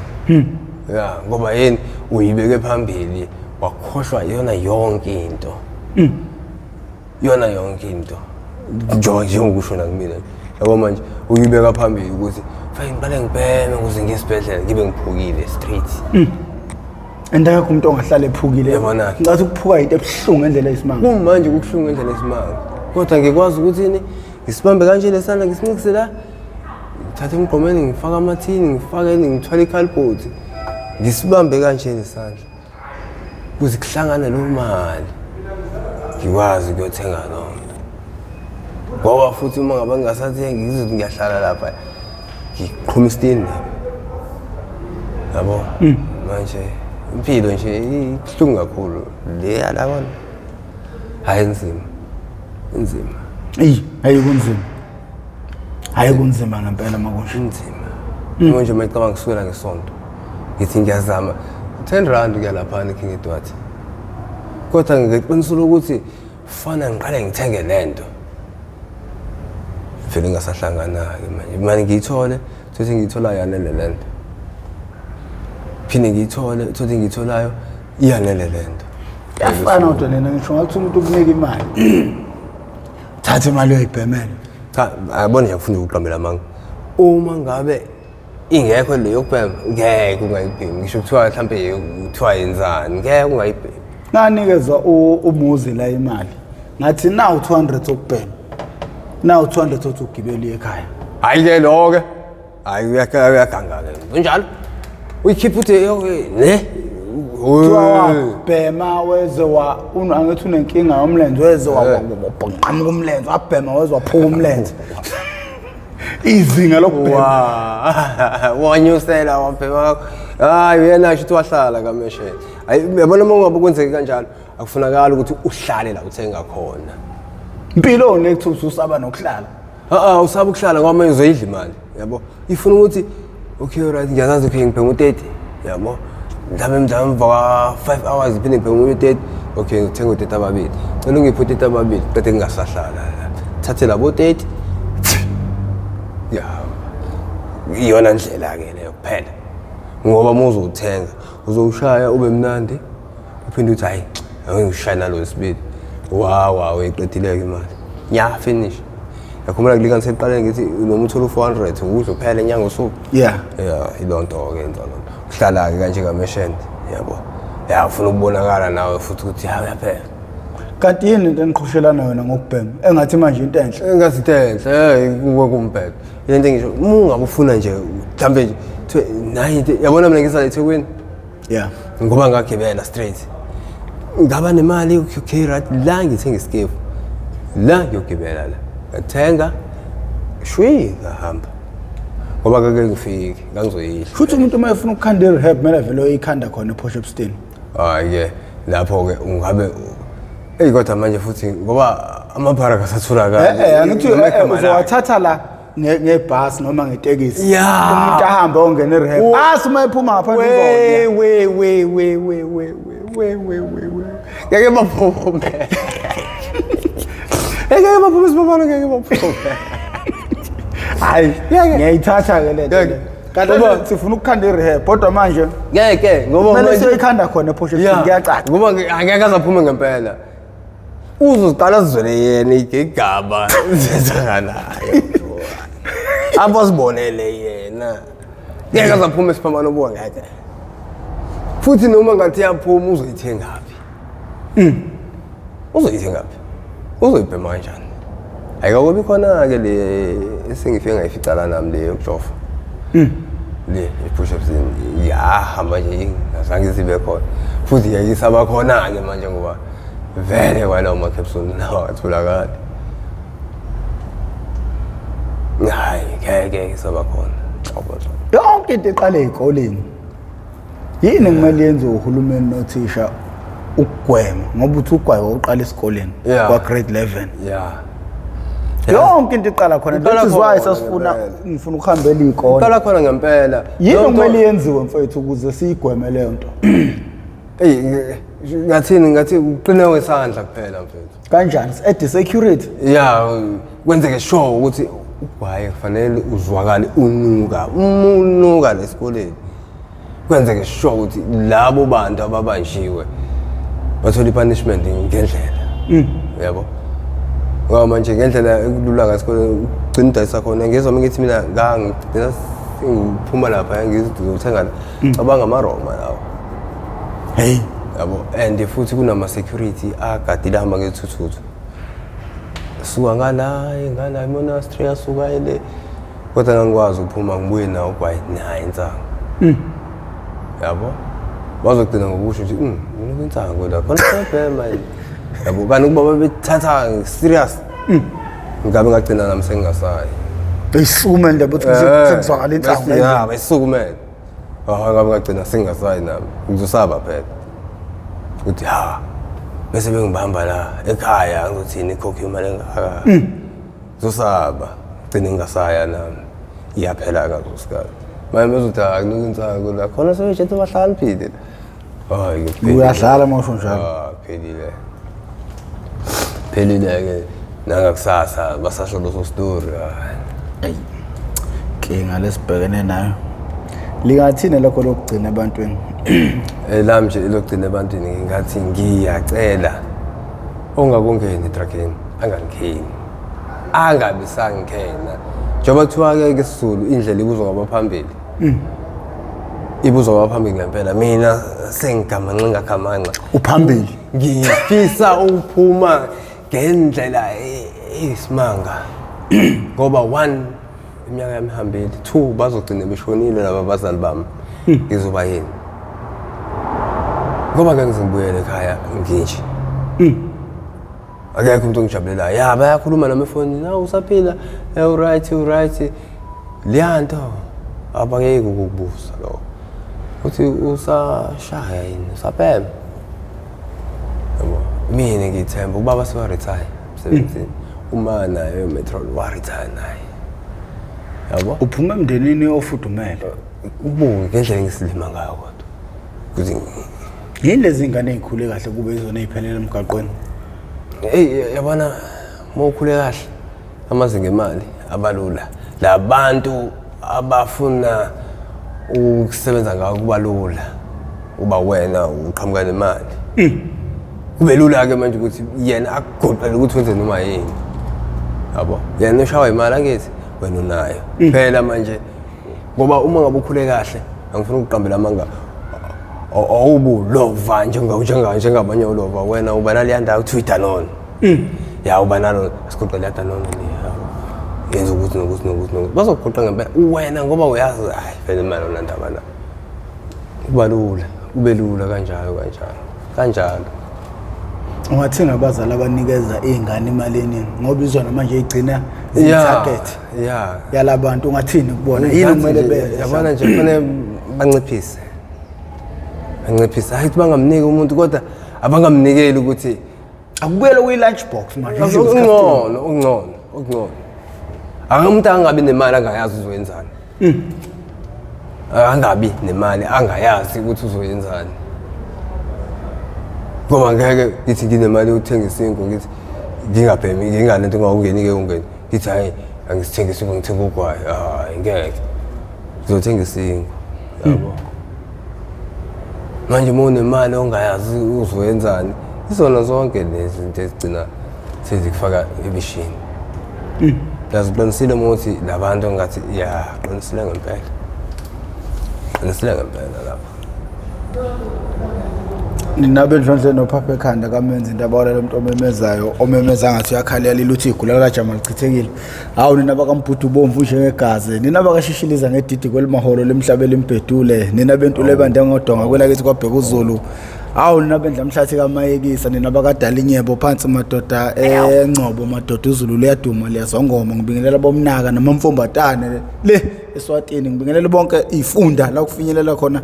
Ya ngoba yini uyibeke phambili wakhohlwa yona yonke into. Yona yonke into. Njengokusho nakumina. Yabo manje uyibeka phambili ukuthi fanele ngiqale ngibheme ukuze ngiye esibhedlela ngibe ngiphukile straight. And akekho umuntu ongahlala ephukile. Yabona-ke. Ngicathi ukuphuka into ebuhlungu ngendlela eyisimanga. Kumanje kubuhlungu ngendlela eyisimanga. Kodwa ngikwazi ukuthi yini ngisibambe kanje lesandla ngisincikise la. Ngithathe emgqomeni ngifake amathini ngifake ngithwale ikhalibhothi. Ngisibambe kanje lesandla. Kuze kuhlangane lo mali ngikwazi ukuyothenga loo nto. Ngoba futhi uma ngabe ngingasathengi ngizothi ngiyahlala lapha ngiqhuma isitini lapha. Yabo? Manje impilo nje ibuhlungu kakhulu le yalabona. Hayi inzima. Inzima. Eyi, hayi kunzima. Hayi kunzima ngempela makunje. Inzima. Manje uma ngicabanga kusukela ngesonto ngithi ngiyazama 10 rand kuya laphana eKing Edward. Kodwa ngiqiniso lokuthi fana ngiqale ngithenge lento. Vele ngingasahlangana-ke manje. Manje ngiyithole, thothi ngiyitholayo yanele lento. Phinde ngiyithole, thothi ngiyitholayo iyanele lento. Kuyafana kodwa lena ngisho ngathi umuntu ukunika imali. Thatha imali uyoyibhemela. Cha, ayabona nje ngifuna ukuqambela amanga. Uma ngabe ingekho le yokubhema, ngeke ungayibhemi. Ngisho kuthiwa mhlampe kuthiwa yenzani, ngeke ungayibhemi. Nganikeza umuzi la imali. Ngathi nawu 200 okubhema. Nawu 200 othi ugibele uye ekhaya. Hayi ke lo ke. Hayi uyaganga ke. Kunjalo. Uyikhipha uthi ne. Kuthiwa wabhema weze wa angithi unenkinga yomlenze weze waqhamuka umlenze wabhema weze waphuka umlenze. Izinga lokubhema. Wanyusela wabhema. Hayi uyena nje uthi wahlala kameshela. Hayi uyabona uma ungabe kwenzeke kanjalo akufunakala ukuthi uhlale la uthenga khona. Impilo le kuthiwa usaba nokuhlala. Ah usaba ukuhlala ngoba manje uzoyidla imali yabo. Ifuna ukuthi okay right ngiyazazi okay ngibhema u-30 yabo. Mhlawumbe emva kwa 5 hours ngiphinde ngibhema omunye u-30 okay ngithenga u-30 ababili. Cela ungiphe u-30 ababili qede ngingasahlala. Thathe labo 30. Ya. Iyona ndlela ke leyo kuphela. Ngoba uma uzowuthenga uzowushaya ube mnandi uphinde uthi hayi angishaya nalo wesibili. Wow wow uyiqedile-ke imali. Nya finish. Yakhumbula kulinganisela ekuqaleni ngithi noma uthola u-400 ukudla kuphela inyanga usuku. Yeah. Yeah, iloo nto-ke yenza loo nto. Uhlala-ke kanje ngameshende, yabo. Ya ufuna ukubonakala nawe futhi ukuthi ya uyaphela. Kanti yini into eniqhushelana yona ngokubhema? Engathi manje into enhle. Engathi into enhle, kuwe kumbhedo. Ile nto engisho, uma ungabe ufuna nje mhlambe nje kuthiwe nayi into yabona mina ngiza eThekwini. Yeah. Ngoba ngagibela straight. Ngaba nemali okay right la ngithenga isikefu. La ngiyogibela la. Ngathenga shwi ngahamba. Ngoba ngeke ngifike, ngangizoyidla. Futhi umuntu uma efuna ukukhanda i-rehab kumele vele uyikhanda khona ePort Shepstone. Hayi ke lapho ke ungabe eyi kodwa manje futhi ngoba amaphara akasatholakali. Angithi uzowathatha la ngebhasi noma ngetekisi. Yeah. Umuntu ahambe ongena e-rehab. Asi uma ephuma ngaphandle We we we we we we we we we we. Ngeke baphume. Ngeke baphume sibabona ngeke baphume. Hayi, ngiyayithatha ke lento. Ngeke. Kanti Ngoba- sifuna ukukhanda i-rehab kodwa manje Ngeke ngoba kumele manje siyoyikhanda khona ePort Shepstone kuyacaca. Ngoba angeke azaphume ngempela. Uzoqala azizwele yena igigaba zenzakalayo. Apho sibonele yena. Ngeke azaphume siphambano ubuka ngeke. Futhi noma ngathi yaphuma uzoyithengaphi? Uzoyithengaphi? Uzoyibhema kanjani? Ayikakubi khona ke le esengifike ngayifica la nami le yokujova. Le i-push ups yahamba nje ingazange zibe khona. Futhi yayisaba khona ke manje ngoba vele kwalawo ma-capsule nawo atholakali. Hayi ngeke isaba khona. Nhlobo nhlobo. Yonke into iqale ey'koleni. Yini ekumele yenziwe uhulumeni nothisha ukugwema ngoba uthi ugwayi wawuqala esikoleni Yeah. kwa grade 11. Yeah. Yonke into iqala khona. Iqala That is why khona sasifuna ngempela. ngifuna ukuhambela iy'kole. Iqala khona ngempela. Yini Leyo nto- okumele yenziwe mfethu ukuze siyigweme leyo nto? Eyi ngathini ngathi uqine kwesandla kuphela mfethu. Kanjani? Add security. Yeah, kwenzeke sure ukuthi ugwaye kufanele uzwakale unuka. Uma unuka lesikoleni kwenzeke sure ukuthi labo bantu ababanjiwe bathola i-punishment ngendlela. Yabo. Ngoba manje ngendlela ekulula ngasikole ugcina udayisa khona ngizwa ngithi mina ngangigcina ngiphuma lapha ngizothenga cabanga amaRoma lawo. Hey. Yabo and futhi kunama security agadile ahamba ngezithuthuthu. Suka ngala ngala monastery asuka ile kodwa ngangikwazi ukuphuma ngibuye nawo ugwayi naye insangu. Yabo. Bazogcina ngokusho ukuthi mina insango la khona sebhema yini. Yabo kanti ukuba babethatha serious. Ngabe ngagcina nami sengingasayi. Beyisukumele ndaba ukuthi sekuzwakala insango. Ya, bayisukumele. Ah, ngabe ngagcina sengingasayi nami. Ngizosaba phela. Ukuthi ha bese bengibamba la ekhaya ngizothini ikhokhe imali engaka. Ngizosaba. Gcine ngingasaya nami. Iyaphela ngaleso sikhathi. Manje bezothi akunuka insango la khona sebetshethe bahlakaniphile. Hayi kuphelile. Uyadlala uma usho njalo. Ah, phelile. Phelile ke nangakusasa basasho leso story. Hayi. Eyi. Inkinga lesibhekene nayo. Lingathini lokho lokugcina ebantwini? Elami nje elokugcina ebantwini ngingathi ngiyacela ongakungeni edrugini angangeni. Angabi sangena. Njengoba kuthiwa ke isiZulu indlela ibuzwa kwabaphambili. Ibuzwa kwabaphambili ngempela. Mina sengigamanxe ngagamanxa. Uphambili. Ngifisa ukuphuma ngendlela eyisimanga. Ngoba one iminyaka yami ihambile, two bazogcina beshonile laba bazali bami. Ngizoba yini? Ngoba ngeke ngize ngibuyele ekhaya nginje. Akekho umuntu ongijabulelayo. Ya bayakhuluma nami efonini, "Nawu usaphila, uright, uright." Leya nto abangeke ukukubuza lokho. Uthi usashaya yini? Usabhema? Yabo. Mina ngithemba ubaba sewa retire emsebenzini. Uma naye metro wa retire naye. Yabo. Uphuma emndenini ofudumele. Ubuke ngendlela engisilima ngayo kodwa. Kuthi Yini lezi ngane ey'khule kahle kube izona ey'phelele emgaqweni? Hey yabona uma ukhule kahle amazinga emali abalula. Labantu abafuna ukusebenza ngawo kuba lula. Uba wena uqhamuka nemali. Kube lula ke manje ukuthi yena akugoqele ukuthi wenze noma yini. Yabo. Yena ushawa imali angithi wena unayo. Phela manje ngoba uma ngabe ukhule kahle angifuni ukuqambela amanga awubulova njengabanye olova wena uba naleya ndawo kuthiwa iDanone. Ya uba nalo sigoqa leya Danone le yabo. Yenza ukuthi nokuthi nokuthi nokuthi bazokugoqa ngempela wena ngoba uyazi hayi vele imali onandaba na. Kuba lula, kube lula kanjalo kanjalo. Kanjalo. Ungathini abazali abanikeza iy'ngane imali eningi ngoba izona manje igcina ziyi-target Yeah. yalabantu ungathini kubona yini kumele benze? Yabona nje kufanele banciphise. Banciphise. Hayi ukuthi bangamniki umuntu kodwa abangamnikeli ukuthi Akubuyele kuyi-lunch box manje. Ungcono, ungcono, ungcono. Ake umuntu angabi nemali angayazi uzoyenzani. Angabi nemali angayazi ukuthi uzoyenzani. Ngoba ngeke ngithi nginemali yokuthenga isinkwa ngithi ngingabhemi nginganento ngawungeni ke ungeni. Ngithi hayi angisithengi isinkwa ngithenga ugwayi. Hayi ngeke. Ngizothenga isinkwa. Yabo. Manje uma unemali ongayazi uzoyenzani izona zonke lezi zinto ezigcina sezikufaka ebishini. Yazi uqinisile uma uthi labantu engathi ya qinisile ngempela. Qinisile ngempela lapha. Nina bendlondle nophapha ekhanda kamenzi indaba wala lo muntu omemezayo omemeza ngathi uyakhalela iluthi igula likaJama lichithekile. Hawu nina bakaMbhudu bomvu njengegazi, nina bakashishiliza ngedidi kwelimaholo lemhlaba elimbhedule, nina bentule ebande ngodonga kwelakithi kwabheka uZulu. Hawu nina bendla mhlathi kaMayekisa, nina bakadala inyebo phansi madoda eNgcobo madoda uZulu liyaduma liyazongoma. Ngibingelela bomnaka namamfombatane le eSwatini, ngibingelela bonke ifunda la kufinyelela khona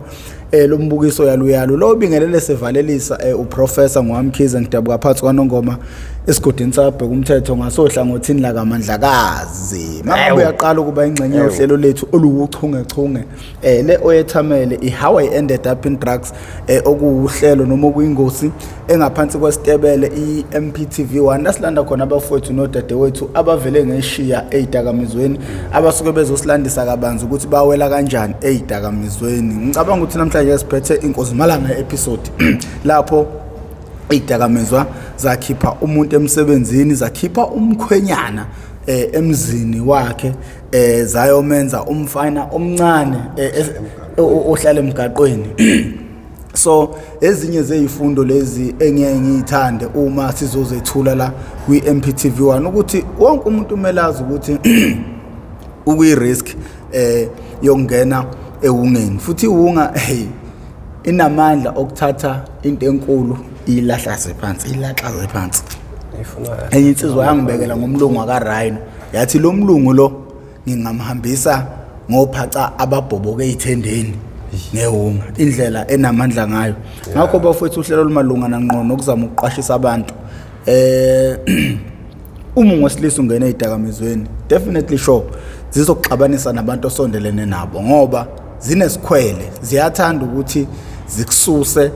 lo mbukiso yaluyalu. Lo bingelele sevalelisa uProfessor Ngwamkhize ngidabuka phansi kwaNongoma esigodini sabheka umthetho ngasohlangothini lakaMandlakazi. Mangabe uyaqala ukuba ingxenye yohlelo lethu oluwuchungechunge le oyethamele i-How I Ended Up in Drugs okuwuhlelo noma okuyingosi engaphansi kwesitebele i-MPTV1 lasilanda khona abafowethu nodadewethu abavele ngeshiya ey'dakamizweni abasuke bezosilandisa kabanzi ukuthi bawela kanjani ey'dakamizweni. Ngicabanga ukuthi namhlanje siphethe inkozimalanga episode lapho iy'dakamizwa zakhipha umuntu emsebenzini, zakhipha umkhwenyana emzini wakhe, zayomenza umfana omncane ohlala emgaqweni. So ezinye zezifundo lezi engiye ngiyithande uma sizozethula la kwi-MPTV1 ukuthi wonke umuntu kumele azi ukuthi ukuyi-risk yokungena ewungeni, futhi iwunga hey Inamandla okuthatha into enkulu iyilahlaze phansi, ilaxaze phansi. Enye insizwa yangibekela ngomlungu wakaRhino, yathi lo mlungu lo ngingamhambisa ngophaca ababhoboke ey'thendeni ngewunga, indlela enamandla ngayo. Ngakho bafowethu, uhlelo olumalungana ngqo nokuzama ukuqwashisa abantu. Uma ungosilisa ungena ey'dakamizweni, definitely sure zizokuxabanisa nabantu osondelene nabo, ngoba zinesikhwele, ziyathanda ukuthi zikususe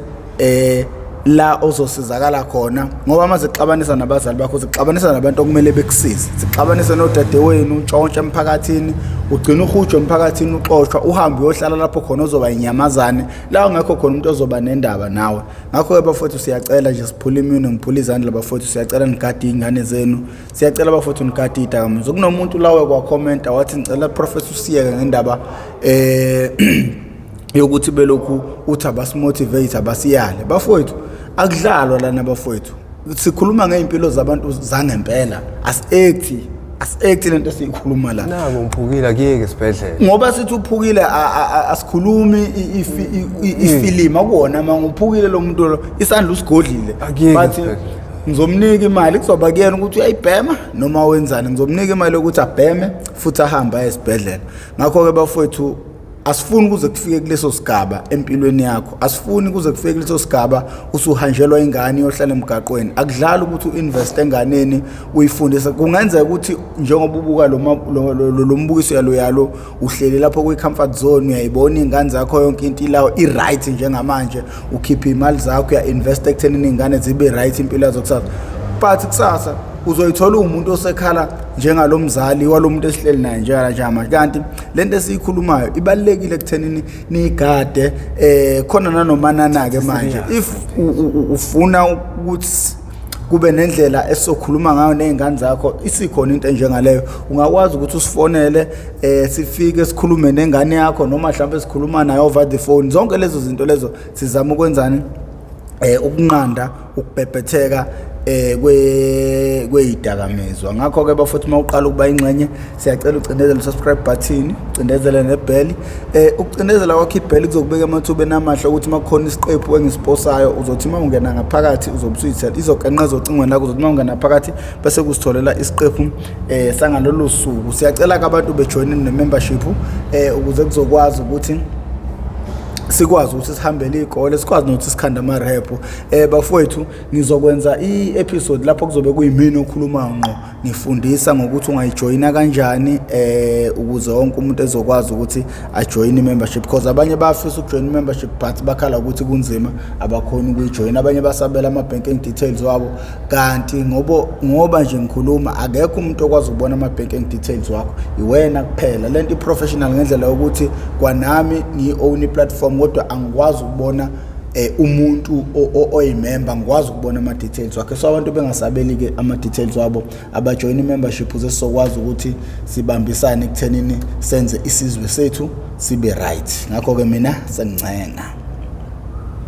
la ozosizakala khona, ngoba uma zikuxabanisa nabazali bakho, zikuxabanisa nabantu okumele bekusize, zikuxabanise nodadewenu, untshontshe emphakathini, ugcine uhujwe emphakathini, uxoshwa, uhambe uyohlala lapho khona ozoba inyamazane, la ungekho khona umuntu ozoba nendaba nawe. Ngakho-ke bafowethu, siyacela nje, siphula iminwe, ngiphula izandla bafowethu, siyacela nigade iy'ngane zenu, siyacela bafowethu nigade iy'dakamizwa. Kunomuntu lawe kwakhomenta wathi, ngicela professor usiyeke ngendaba yokuthi belokhu uthi abasimotivate, abasiyale. Bafowethu, akudlalwa lana bafowethu, sikhuluma ngey'mpilo zabantu zangempela, asi-acti, asi-acti lento esiyikhuluma la. Nangu ngiphukile, akuyeke esibhedlela. Ngoba sithi uphukile, asikhulumi ifilimu akuwona. Ma nguphukile lo muntu lo, isandla usigodlile, Akuyeke but esibhedlela. ngizomnika imali, kuzoba kuyena ukuthi uyayibhema noma wenzani. Ngizomnika imali yokuthi abheme futhi ahambe aye esibhedlela. Ngakho-ke bafowethu, asifuni kuze kufike kuleso sigaba empilweni yakho, asifuni kuze kufike kuleso sigaba usuhanjelwa ingane iyohlala emgaqweni. Akudlali ukuthi u-invest enganeni, uyifundise. Kungenzeka ukuthi njengoba ubuka lo mbukiso yalo yalo, uhleli lapho kwi-comfort zone, uyayibona iy'ngane zakho, yonke into ilawo i-right njengamanje, ukhipha iy'mali zakho, uya-invest ekuthenini iy'ngane zibe right impilo yazo kusasa, but kusasa uzoyithola uwumuntu osekhala njengalo mzali walo muntu esihleli naye njengamanje. Kanti lento esiyikhulumayo ibalulekile ekuthenini niyigade. Khona nanomanana-ke manje, if ufuna ukuthi kube nendlela esizokhuluma ngayo ney'ngane zakho, isikhona into enjengaleyo, ungakwazi ukuthi usifonele, sifike sikhulume nengane yakho, noma mhlawumbe sikhuluma nayo over the phone. Zonke lezo zinto lezo sizama ukwenzani? Ukunqanda ukubhebhetheka kweyidakamizwa. Ngakho ke bafowethu, uma uqala ukuba ingxenye, siyacela ucindezele u-subscribe button, ucindezele nebell. Ukucindezela kwakho ibell kuzokubeka emathubeni amahle ukuthi uma kukhona isiqephu engisiposayo, uzothi uma ungena ngaphakathi uzobe usuyithela, izokenqeza ocingweni lakho, uzothi uma ungena phakathi bese kusitholela isiqephu sangalolu suku. Siyacela ke abantu bejoyine ne-membership ukuze kuzokwazi ukuthi sikwazi ukuthi sihambele iy'kole, sikwazi nokuthi sikhande ama-rap. Bafowethu, ngizokwenza i-episode lapho kuzobe kuyimina okhulumayo ngqo, ngifundisa ngokuthi ungayijoyina kanjani, ukuze wonke umuntu ezokwazi ukuthi ajoyine i-membership, because abanye bayafisa ukujoyina i-membership but bakhala ukuthi kunzima, abakhoni ukuyijoyina. Abanye basabela ama-banking details wabo, kanti ngoba nje ngikhuluma, akekho umuntu okwazi ukubona ama-banking details wakho, iwena kuphela. Lento i-professional ngendlela yokuthi kwanami ngiyi-own i-platform, kodwa angikwazi ukubona umuntu oyimember, ngikwazi ukubona ama-details wakhe. So abantu bengasabeli-ke ama-details wabo, abajoyina i-membership ukuze sizokwazi ukuthi sibambisane ekuthenini senze isizwe sethu sibe right. Ngakho-ke mina sengincenga.